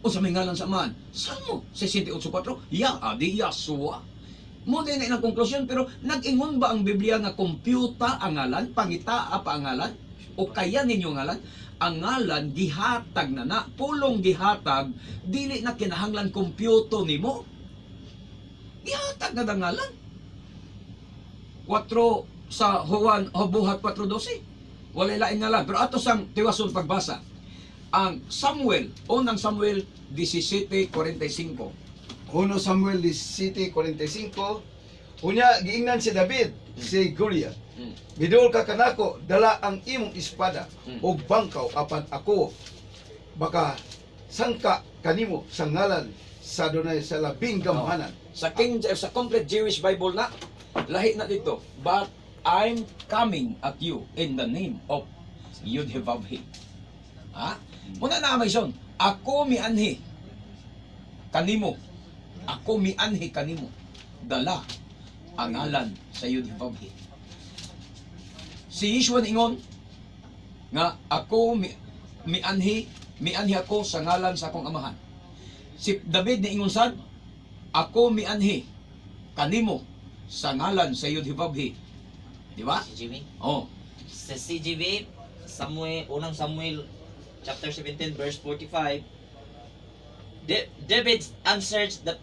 O sa may ngalan sa amahan? Salmo 68:4, ya adi Yasua. Mo din na ilang konklusyon, pero nag-ingon ba ang Biblia nga kompyuta ang ngalan, pangita pa ang ngalan o kaya ninyo ngalan? Ang ngalan gihatag na na, pulong gihatag, dili na kinahanglan kompyuto nimo. Gihatag na ang ngalan. 4 sa Juan o Buhat 4:12. Walay lain ngalan. Pero ato sang tiwason pagbasa. Ang Samuel, unang Samuel 17:45. 1 Samuel 17:45. Unya giingnan si David si Goliath. "Midul ka kanako dala ang imong espada ug bangkaw, apan ako baka sangka kanimo sa ngalan sa Adonai sa labing gamhanan." Sa King sa Complete Jewish Bible na lahi na dito. "But I'm coming at you in the name of Yudhevavhe." Ha? Muna na may son, ako mianhi kanimo. Ako mianhi kanimo. Dala ang ngalan sa Yudhevavhe. Si Yeshua ingon nga ako mianhi ako sa ngalan sa akong amahan. Si David niingon sad, ako mianhi kanimo sa ngalan sa Yudhevavhe. Di ba? CGV. Oh. Sa CGV, Samuel, unang Samuel chapter 17 verse 45. David answered the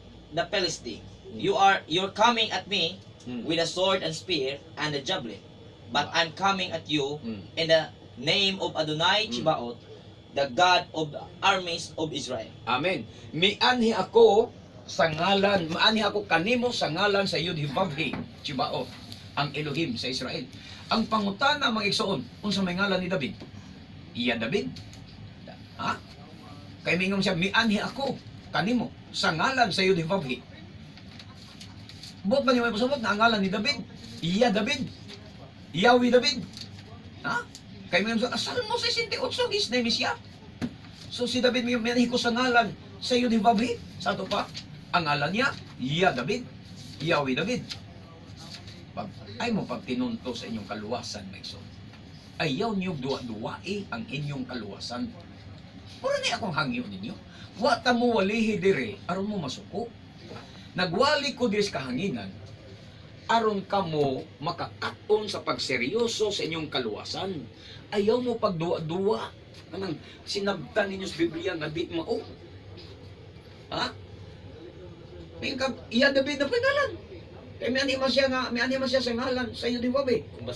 Philistine, "You're coming at me with a sword and spear and a javelin, but I'm coming at you in the name of Adonai Chibaot, the God of the armies of Israel. Amen. Mianhi ako sa ngalan, maanhi ako kanimo sa ngalan sa Yud Vavhe, Chibaot, ang Elohim sa Israel. Ang pangutana, mga igsoon, unsa may ngalan ni David? Iya David? Ha? Kay mingon siya, "Mianhi ako kanimo sa ngalan sa Yud Vavhe." Buot ba niyo may pasabot na ang ngalan ni David? Iya David? Yahweh David? Ha? Kay mingon siya, Salmo 68, his name is Yah. So si David may mianhi ko sa ngalan sa Yud Vavhe. Sa ato pa, ang ngalan niya, Ya David, Yahweh David. Pag, ay mo pagtinunto sa inyong kaluwasan, mga igsoon. Ayaw niyo duwa-duwai ang inyong kaluwasan. Mura ni akong hangyo ninyo. Wa ta mo walihi dire aron mo masuko. Nagwali ko diri sa kahanginan aron kamo makakaton sa pagseryoso sa inyong kaluwasan. Ayaw mo pagduwa-duwa. Kanang sinabtan ninyo sa Biblia nga di mao. Ha? May ka, iya David na pangalan. Kay may man siya sa ngalan sa iyo di ba be? Kung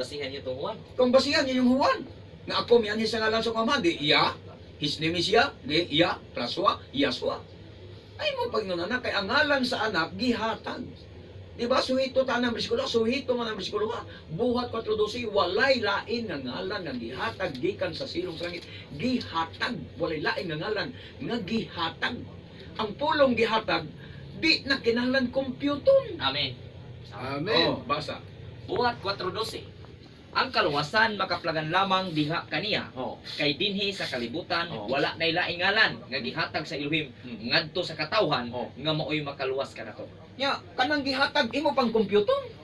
basihan niyo itong Juan. Kung basihan niyo yung Juan, nga ako mianhi sa ngalan sa ama, di iya, his name is iya, di iya, plaswa, Yaswa. Ay mo pag anak, kay ang ngalan sa anak, gihatag. Di ba? Suhito ta ng bersikulo, suhito man ang bersikulo ha. Buhat 4.12, walay lain nga ngalan nga gihatag gikan sa silong sa langit. Gihatag, walay lain nga ngalan nga gihatag. Ang pulong gihatag, di na kinahanglan kompyuton. Amen. Amen. Oh, basa. Buhat 4.12. Ang kaluwasan makaplagan lamang diha kaniya kay dinhi sa kalibutan wala nay laing ngalan nga gihatag sa Elohim ngadto sa katawhan nga maoy makaluwas kanato. Nya, kanang gihatag imo pang kompyuton.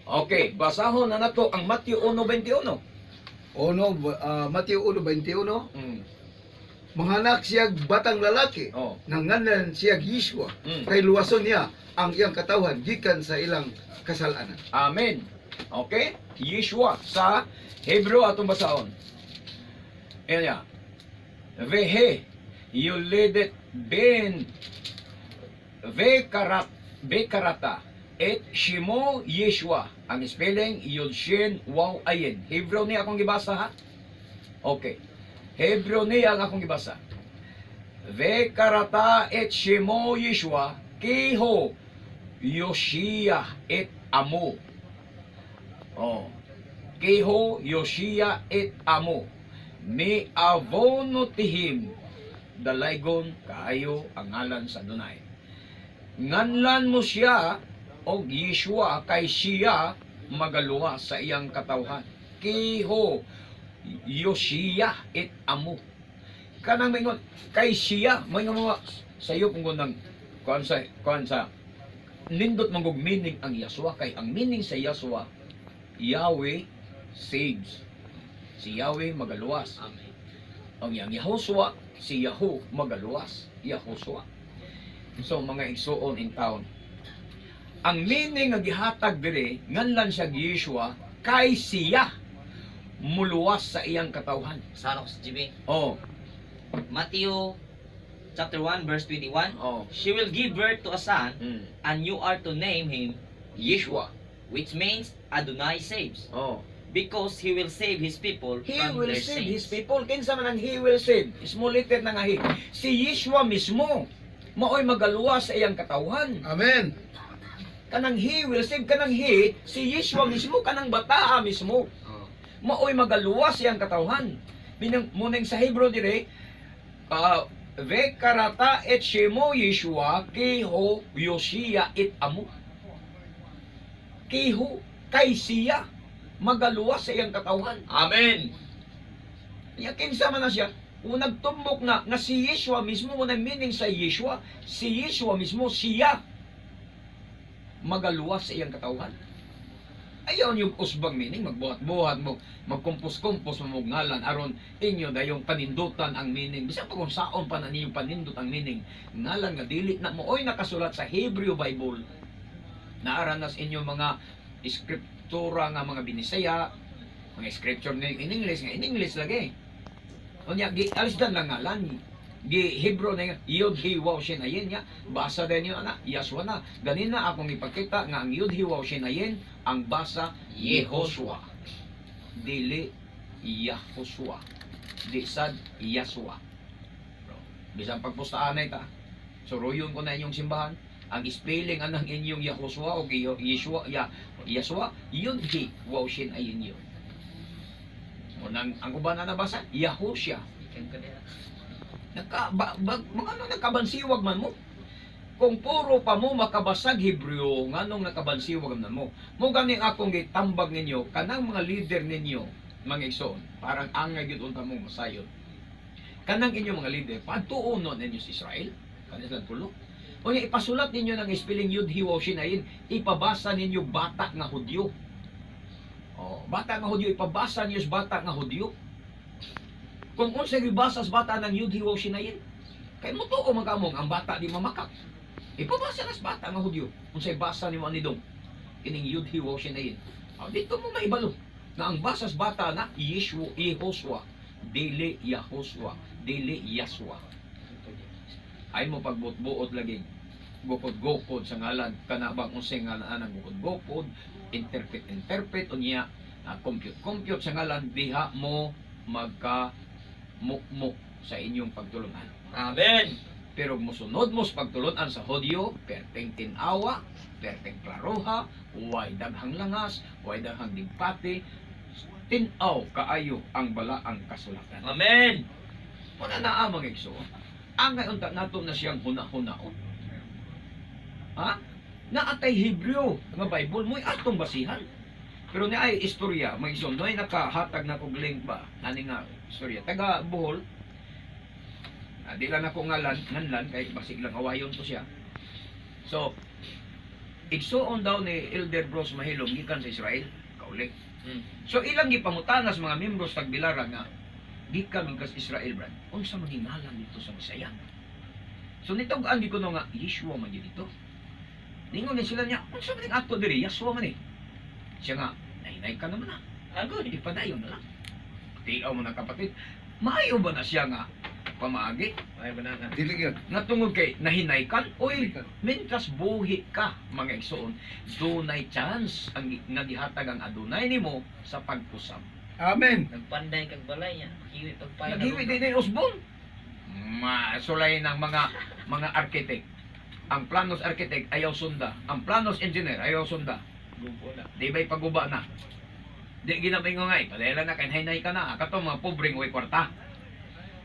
Okay, basahon na nato ang Matthew 1:21. Ono, Mateo 1:21, manganak siyag batang lalaki, nanganan siyag Yeshua, kay luwason niya ang iyang katawhan gikan sa ilang kasalanan. Amen. Okay? Yeshua sa Hebrew atong basahon. Ayan niya. Vehe yuledet ben vekarat vekarata et Shimo Yeshua. Ang spelling Yud Shin Waw Ayin. Hebrew niya akong gibasa ha. Okay. Hebrew niya ang akong gibasa. Vekarata et Shimo Yeshua kiho Yoshia et Amo. Oh. Kiho Yoshia et Amo. Mi avonotihim dalaygon kaayo ang ngalan sa Adonai. Nganlan mo siya og Yeshua kay siya magaluwas sa iyang katawhan. Kiho Yoshia et Amo. Kanang maingon kay siya maingon mo sa iyo kung nang kuan sa nindot mangog meaning ang Yahshua, kay ang meaning sa Yahshua, Yahweh saves. Si Yahweh magaluwas. Amen. Ang yang Yahushua, si Yahu magaluwas. Yahushua. So mga igsuon in town. Ang meaning nga gihatag dire, nganlan siya Yeshua kay siya muluwas sa iyang katawhan. Sana ko sa GB. Oh, Matthew chapter 1 verse 21. She will give birth to a son and you are to name him Yeshua. Which means Adonai saves, because he will save his people He from will their save sins. his people. Kinsa man ang he will save? Small letter na nga he. Si Yeshua mismo maoy magaluwas sa iyang katawhan. Amen. Kanang he will save, kanang he, si Yeshua mismo, kanang bataa mismo. Maoy magaluwas iyang katawhan. Minang muneng sa Hebrew dire, Vekarata et Shemo Yeshua kiho Yoshia it amo. Kiho kay siya magaluwas sa iyang katawhan. Amen. Nya kinsa man na siya, kung nagtumbok na nga si Yeshua mismo mo na meaning sa Yeshua, si Yeshua mismo siya magaluwas sa iyang katawhan. Ayaw niyo usbang meaning, magbuhat-buhat mo, magkumpos-kumpos mo og ngalan aron inyo dayong panindutan ang meaning. Bisan pa kung saon pa na ninyo panindot ang meaning, ngalan nga dili na mo oy nakasulat sa Hebrew Bible. Naara nas inyo mga eskriptura nga mga Binisaya, mga scripture ni in English nga in English lagi. Unya gi alis dan lang ngalan. Gi Hebrew na nga Yod He Waw Shin Ayin nya. Basa din yun ana, Yahshua na. Ganina akong ipakita nga ang Yod He Waw Shin Ayin ang basa Yehoshua. Dili Yahushua. Di sad Yaswa. Bro, bisan pagpustaanay ta. Suruyon ko na inyong simbahan. Ang spelling anang inyong Yahushua o Yeshua, ya, Yaswa, yun hi, wow shin ayin yun. O nang, ang uban na nabasa, Yahusha. Nagka, ba, ba, mga ano, nagkabansiwag man mo. Kung puro pa mo makabasag Hebreo, nganong nakabansiwag man mo. Mo gani akong gitambag ninyo, kanang mga leader ninyo, mga igsoon, parang angay gyud unta mong masayod. Kanang inyong mga leader, patuon ninyo sa Israel, kanang silang tulo. Unya ipasulat ninyo ng spelling Yud Hi Waw Shin Ayin, ipabasa ninyo bata nga Hudyo. Oh, bata nga Hudyo, ipabasa ninyo sa bata nga Hudyo. Kung unsa gibasa sa bata ng Yud Hi Waw Shin Ayin, kay mo tuo man kamong ang bata di mamakak. Ipabasa na sa bata nga Hudyo. Unsay basa nimo ani dong? Kining Yud Hi Waw Shin Ayin. Oh, dito mo maibalo na ang basa sa bata na Yeshua, Yehosua, dili Yahosua, dili Yaswa. Ay mo pagbot-buot lagi gukod-gukod sa ngalan kana bang unsay ngalan anang gukod-gukod, interpret interpret, unya compute compute sa ngalan, diha mo magka mukmuk sa inyong pagtulunan. Amen. Pero musunod mo sa pagtulunan sa Hodyo, perteng tinawa, perteng klaroha, way daghang langas, way daghang digpati, tinaw kaayo ang balaang kasulatan. Amen. Wala na ang mga igsoon. Ang ngayon ta nato na siyang huna-hunaon. Ha? Naatay Hebreo nga Bible mo'y atong basihan. Pero ni ay istorya, mga igsoon, noy nakahatag na kog link ba? Ani nga istorya. Taga Bohol. Di lang ako ngalan, nganlan kay basig lang awayon to siya. So, igsoon daw ni Elder Bros Mahilom gikan sa Israel, kauli. So ilang gipangutana sa mga membros tagbilara nga gikan man kas Israel, brad. Unsa man ngalan dito sa Bisaya? So nitug-an gyud kuno nga Yeshua man gyud dito. Ningon ni sila niya, unsa man ning ato diri? Yeshua man eh. Siya nga, nahinay ka naman ah. Agoy. Ipadayon na lang. Tiaw mo na kapatid. Maayo ba na siya nga pamaagi? Ay banana. Dili gyud. Nga tungod kay nahinay kan, oy, mentras buhi ka, mga igsoon, dunay chance ang nga gihatag ang Adonay nimo sa pag-usab. Amen. Nagpanday kag balay niya. Hiwi pagpay. Naghiwi din ni Osborne. Masulay ng mga architect. Ang planos architect ayaw sunda. Ang planos engineer ayaw sunda. Gubo na. Di ba'y paguba na? Di ginamingo nga eh. Padala na, kay hinay ka na. Kato mga pobreng way kwarta.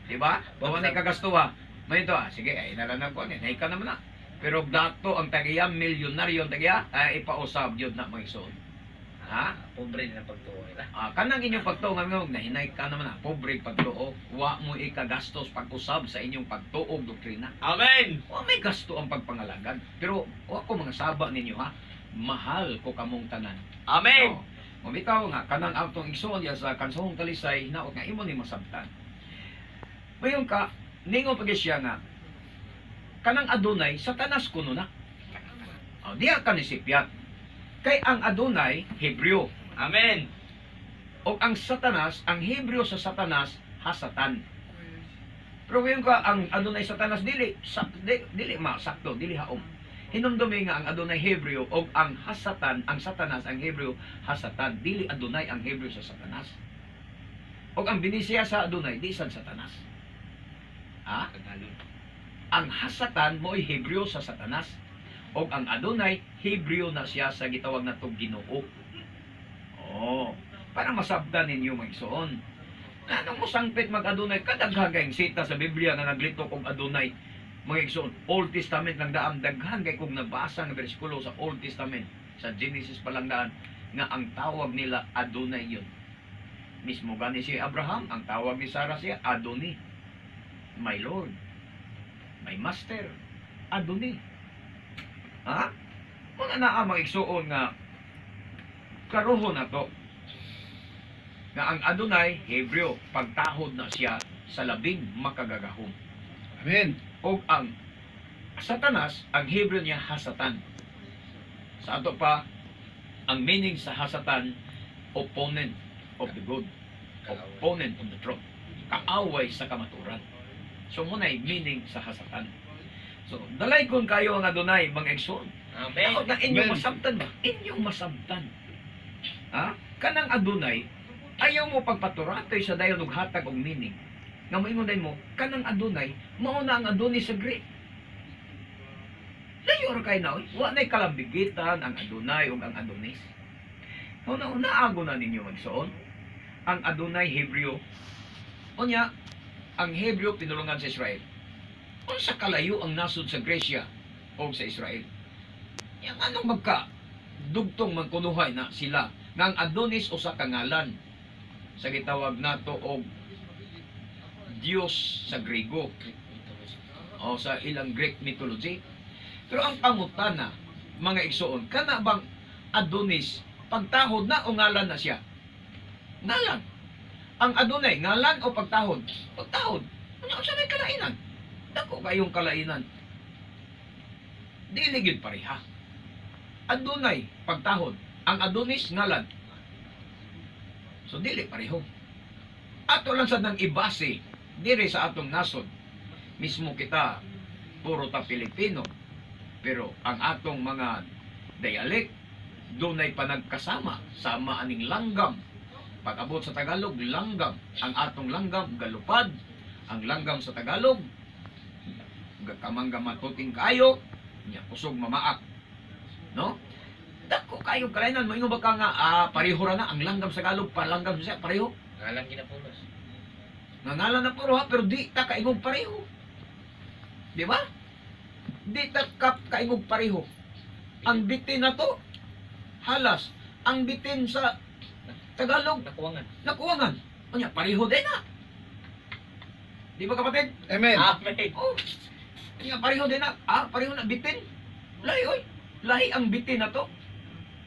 Di ba? Bawa na ikagasto ha. May ito ah. Sige, ay nalang ko. Hinay ka naman na. Pero dato ang tagiya, milyonaryo ang tagiya, ay ipausab yun na mga igsoon. Ha? Pobre na pagtuo nila. Ah, kanang inyong pagtuo nga nga nahinay ka naman na, pobre pagtuo, wa mo ikagastos pag-usab sa inyong pagtuo doktrina. Amen. Wa may gasto ang pagpangalagad. Pero wa ko mga saba ninyo ha. Mahal ko kamong tanan. Amen. Oo. Mabitaw nga kanang atong igsoon diya sa Kansahong Talisay hinaot nga imo ni masabtan. Mayon ka ningon pag siya nga kanang Adonay Satanas kuno na. Oh, diya ka ni sipyat. Kay ang Adonay Hebreo. Amen. O ang Satanas, ang Hebreo sa Satanas, Hasatan. Pero ngayon ka, ang Adonay Satanas, dili, dili masakto, dili haom. Hinumdumi nga ang Adonay Hebreo o ang Hasatan, ang Satanas, ang Hebreo, Hasatan. Dili Adonay ang Hebreo sa Satanas. O ang binisiya sa Adonay, di san Satanas. Ha? Tagalog. Ang Hasatan mo'y Hebreo sa Satanas. O ang Adonay, Hebreo na siya sa gitawag na to Ginoo. Oh, para masabtan ninyo mga igsoon. Anong mo sangpit mag-Adonay? Kadaghang sita sa Biblia nga naglitok og Adonay. Mga igsoon, Old Testament lang daan, daghan kay kog nabasa nga bersikulo sa Old Testament, sa Genesis pa lang daan, nga ang tawag nila Adonay yun. Mismo gani si Abraham, ang tawag ni Sarah siya, Adoni. My Lord, my Master, Adoni. Ha? Mga naa mga igsoon nga karuhon na to nga ang Adonay Hebreo, pagtahod na siya sa labing makagagahom. Amen. O ang Satanas, ang Hebreo niya Hasatan. Sa ato pa, ang meaning sa Hasatan, opponent of the good, opponent of the truth, kaaway sa kamaturan. So muna'y meaning sa Hasatan. So dalay kon kayo ang Adonay mga igsoon. Amen. Ako na inyong Amen. masabtan ba? Inyong masabtan. Ha? Kanang Adonay, Ayaw mo pagpaturatoy sa dayon og hatag og meaning. Nga moingon din mo, kanang Adonai, mao na ang Adonis sa Greek. Layo ra kay na, oy. Wa na'y kalambigitan ang Adonai ug ang Adonis. Una naago na ninyo, magsuon. Ang Adonai, Hebreo. Unya, ang Hebreo pinulungan sa Israel. Unsa kalayo ang nasod sa Gresya o sa Israel? Yang anong magka dugtong man kunuhay na sila nga ang Adonis usa ka ngalan sa gitawag nato og Dios sa Grego o sa ilang Greek mythology. Pero ang pangutana, mga igsoon, kana bang Adonis pagtahod na o ngalan na siya? Ngalan. Ang Adonai, ngalan o pagtahod? Pagtahod. Ano sa may kalainan? Dako kayong kalainan. Dili gyud pareha. Adonai, pagtahod. Ang Adonis, ngalan. So dili pareho. Ato lang sad nang ibase diri sa atong nasod. Mismo kita puro ta Pilipino. Pero ang atong mga dialect dunay panagkasama sama aning langgam. Pag-abot sa Tagalog, langgam. Ang atong langgam galupad. Ang langgam sa Tagalog kamangga matuting kaayo, nya kusog mamaak. No? Dako kayo kalainan mo, ingon ba ka nga pareho ra na ang langgam sa Tagalog, palanggam sa pareho? Ngalan ginapulos. Nga ngalan na puro ha, pero di ta kaingog pareho. Di ba? Di ta kaingog pareho. Ang bitin na to, halas. Ang bitin sa Tagalog, Nakuwangan. Nakuwangan. Unya, pareho din na. Di ba, kapatid? Amen. Amen. Oh. Unya, pareho din na. Pareho na bitin. Lahi oy. Lahi ang bitin na to.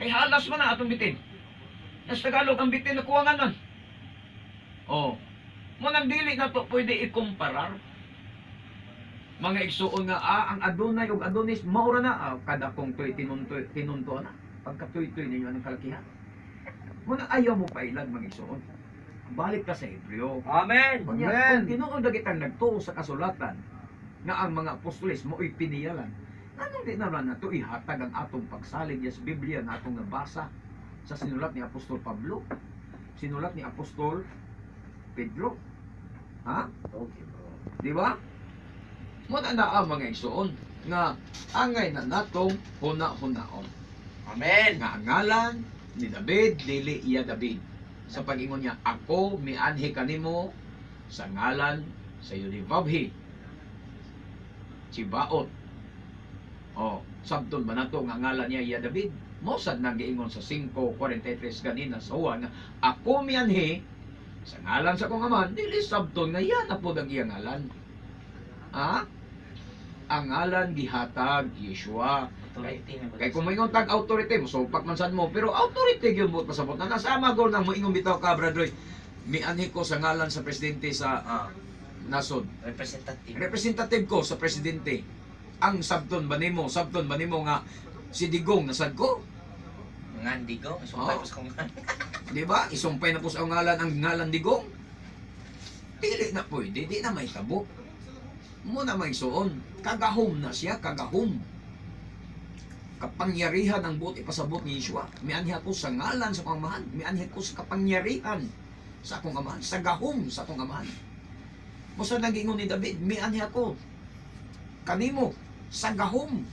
Kay halas man na atong bitin. Sa Tagalog, ang bitin nakuwangan man. Oh. Mo nang dili na to pwede ikumparar. Mga igsuon nga ang Adonai ug Adonis maura na kada kong tuy tinunto tinunto na pagkatuy-tuy ninyo anong kalakihan. Mo na ayaw mo pailag, mga igsuon. Balik ka sa Hebreo. Amen. Unya, Amen. kung tinuod na kitang nagtuo sa kasulatan nga ang mga apostoles mo'y piniyalan, anong di naman nato ihatag ang atong pagsalig sa Biblia na atong nabasa sa sinulat ni Apostol Pablo, sinulat ni Apostol Pedro? Ha? Okay, bro. Di ba? Mo na naa, mga igsoon, nga angay na natong huna-hunaon. Amen. Nga ang ngalan ni David dili iya David. Sa pag-ingon niya, "Ako mianhi kanimo sa ngalan sa Yudivabhi Chibaot." Oh, sabton ba nato nga ngalan niya iya David? Mo sad nang giingon sa 5:43 ganina sa Juan nga "Ako mianhi sa ngalan sa akong amahan," dili sabton nga iya na pod ang iya ngalan. Ha? Ang ngalan gihatag Yeshua. Authority na ba? Kay kung moingon tag authority, mosupak man sad mo, pero authority gyud mo pasabot na nasama gol nang moingon bitaw ka, Brad Roy. Mianhi ko sa ngalan sa presidente sa nasod. Representative. Representative ko sa presidente. Ang sabton ba nimo? Sabton ba nimo nga si Digong nasad ko? Ngan digo, sumpay Oh. ko sa kong ngan. Di ba? Isumpay na po sa ngalan ang ngalan Digong. Dili na pwede, di na may tabo. Mo na may suon. Kagahom na siya, kagahom. Kapangyarihan ang buot ipasabot ni Yeshua. Mianhi ako sa ngalan sa akong amahan. Mianhi ako sa kapangyarihan sa akong amahan. Sa gahom sa akong amahan. Musa nagingon ni David, "Mianhi ako kanimo sa gahom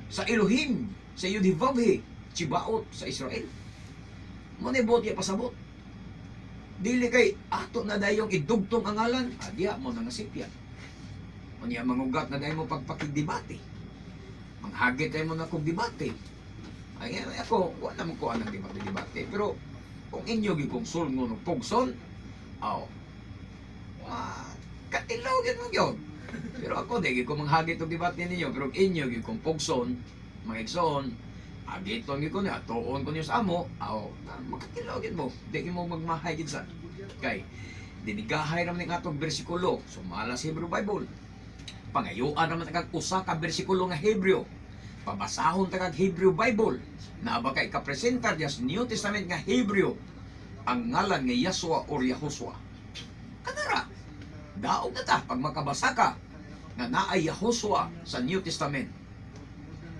sa Elohim, sa Yudhivavhe, Chibaot sa Israel." Mo ni buot pasabot. Dili kay ato na dayong idugtong ang ngalan, adya mo na nga sipya. Unya mangugat na dayon mo pagpakigdebate. Manghagit tayo mo na kog debate. Ay, ako, wala mo ko anang debate-debate. Pero kung inyo gyud kong sulngon og pugson, aw, wa, katilaw gyud mo gyud. Pero ako, di gyud ko manghagit og debate ninyo. Pero kung inyo gyud kong pugson, mga igsoon, agiton gyud ko niya, tuon ko niyo sa amo, aw, makatilaw gyud mo. Di gyud mo magmahay gyud sa. Kay, dinigahay naman ning atong bersikulo, sumala sa Hebrew Bible. Pangayuan naman kag usa ka bersikulo nga Hebreo. Pabasahon ta kag Hebrew Bible. Naa ba kay kapresentar diya sa New Testament nga Hebreo ang ngalan nga Yahshua or Yahushua? Kanara, daog na ta pag makabasa ka nga naay Yahushua sa New Testament.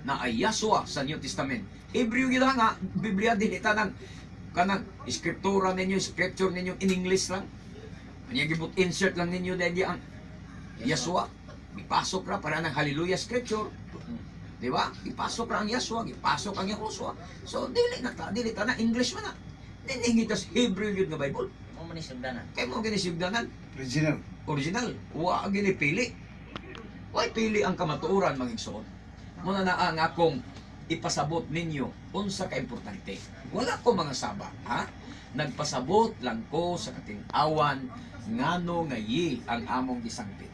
Naay Yahshua sa New Testament. Hebreo gyud nga Biblia, dili ta nang Kanang iskriptura ninyo, scripture ninyo in English lang. Anya gibot insert lang ninyo dahil ang Yeshua. Ipasok ra para ng Hallelujah scripture. Di ba? Ipasok ra ang Yeshua, ipasok ang Yahushua. So dili na ta, dili ta na English man na. Dili kita sa Hebrew yun nga Bible. Mo man ni sugdanan. Kay mo gini sugdanan, Original. original. Wa gini pili. Way pili ang kamatuoran, mga igsoon. Muna na ang akong ipasabot ninyo unsa ka importante. Wala ko mga saba, ha? Nagpasabot lang ko sa katin-awan ngano nga yi ang among gisangpit.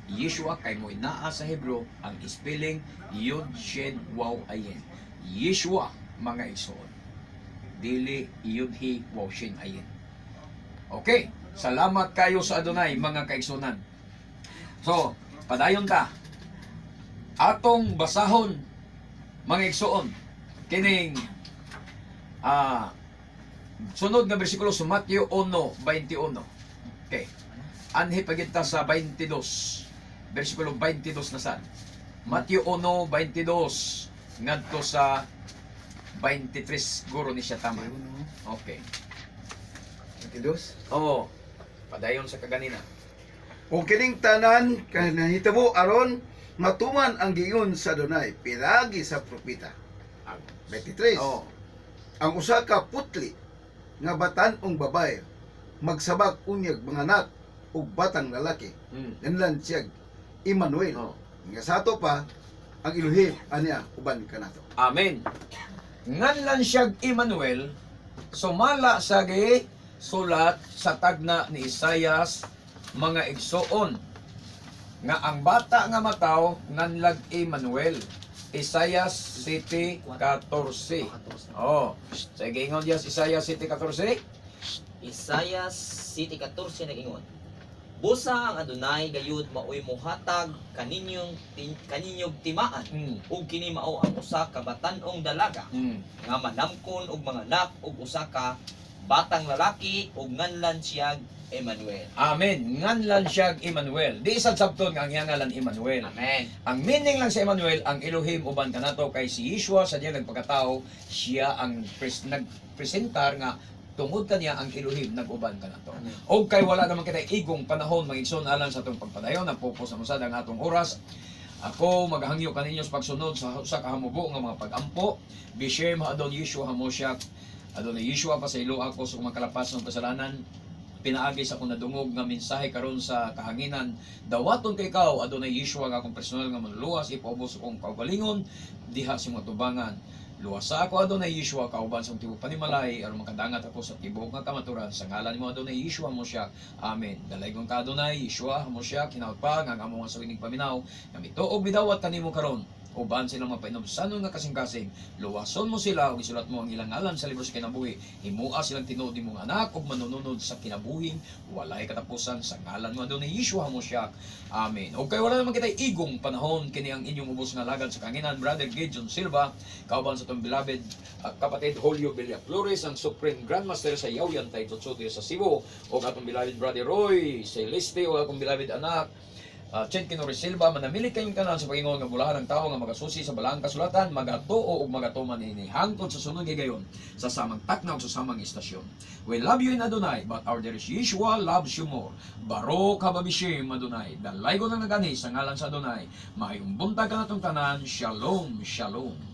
Yeshua kay mo naa sa Hebrew ang spelling Yud Shin Waw Ayin. Yeshua, mga igsoon. Dili Yud He Waw Shin Ayin. Okay, salamat kayo sa Adonai, mga kaigsunan. So, padayon ta. Atong basahon, mga igsoon, kining sunod nga bersikulo sa Matthew 1:21. Okay. Anhi pagid ta sa 22. Bersikulo 22 na sad. Matthew 1:22 ngadto sa 23 siguro ni siya tama. Okay. 22. Oo. Padayon sa kaganina. O kining tanan kanahitabo aron matuman ang giingon sa Adonai pinagi sa propeta. 23. Oo. Ang usa ka putli nga batan-ong babae magsabak unyag manganak og batang lalaki. Nganlan siya Emmanuel. Oo. Nga sa ato pa ang Elohim ania uban kanato. Amen. Nganlan siyag Emmanuel, sumala sa gi sulat sa tagna ni Isayas, mga igsoon, nga ang bata nga mataw nganlag Emmanuel. Isayas 7:14. Oh, sa giingon diya sa Isayas 7:14. Isaiah 7:14 nag-ingon. Busa ang Adonai gayud maoy mohatag kaninyong timaan ug kini mao ang usa ka batan-ong dalaga nga manamkon og manganak og usa ka batang lalaki ug nganlan siyag Emmanuel. Amen. Nganlan siyag Emmanuel. Di isang sabton nga ang iyang ngalan Emmanuel. Amen. Ang meaning lang sa Emmanuel, ang Elohim uban kanato kay si Yeshua sa diya nagpakatao, siya ang nagpresentar nga tungod kaniya ang Elohim nag-uban kanato. Og kay wala naman kita igong panahon, mga igsoon, alang sa atong pagpadayon, napupos na masad ang atong oras. Ako maghangyo kaninyo sa pagsunod sa usa ka hamubo nga mga pagampo. Bishem Adon Yeshua Hamosyak. Adon Yeshua, pasaylo ako sa mga kalapas ng kasalanan pinaagi sa akong nadungog nga mensahe karon sa kahanginan. Dawaton kay ikaw, Adonai Yeshua, nga akong personal nga manluluwas, ipaubos akong kaugalingon diha sa mga tubangan. Luwasa ako, Adonai Yeshua, kauban sa tibuok panimalay aron makadangat ako sa tibuok nga kamaturan sa ngalan mo, Adonai Yeshua Moshiach. Amen. Dalaygon ka, Adonai Yeshua Moshiach. Hinaut pa nga ang among sa paminaw nga mituog midawat kanimo karon uban silang mapainubsanon nga kasing-kasing. Luwason mo sila ug isulat mo ang ilang ngalan sa libro sa kinabuhi. Himua silang tinuod nimong anak ug manununod sa kinabuhing walay katapusan sa ngalan mo, Adonai Yeshua Moshiach. Amen. Og kay wala naman kitay igong panahon, kini ang inyong ubos nga lagad sa kahanginan, Brother Gideon Silva, kauban sa atong beloved kapatid Julio Villaflores, ang Supreme Grandmaster sa Yaw-Yan Taijutsu diri sa Cebu, ug atong beloved Brother Roy Celeste, ug akong beloved anak Chen Kinori Silva. Manamilit kayong tanan sa Pag-ingon nga bulahan ang tao nga magasusi sa balaang kasulatan, magatuo ug magatuman ini hangtod sa sunod higayon sa samang takna ug sa samang istasyon. We love you in Adonai, but our dearest Yeshua loves you more. Baruch haba b'shem Adonai. Dalaygon ang nagani sa ngalan sa Adonai. Maayong buntag kanatong tanan. Shalom, shalom.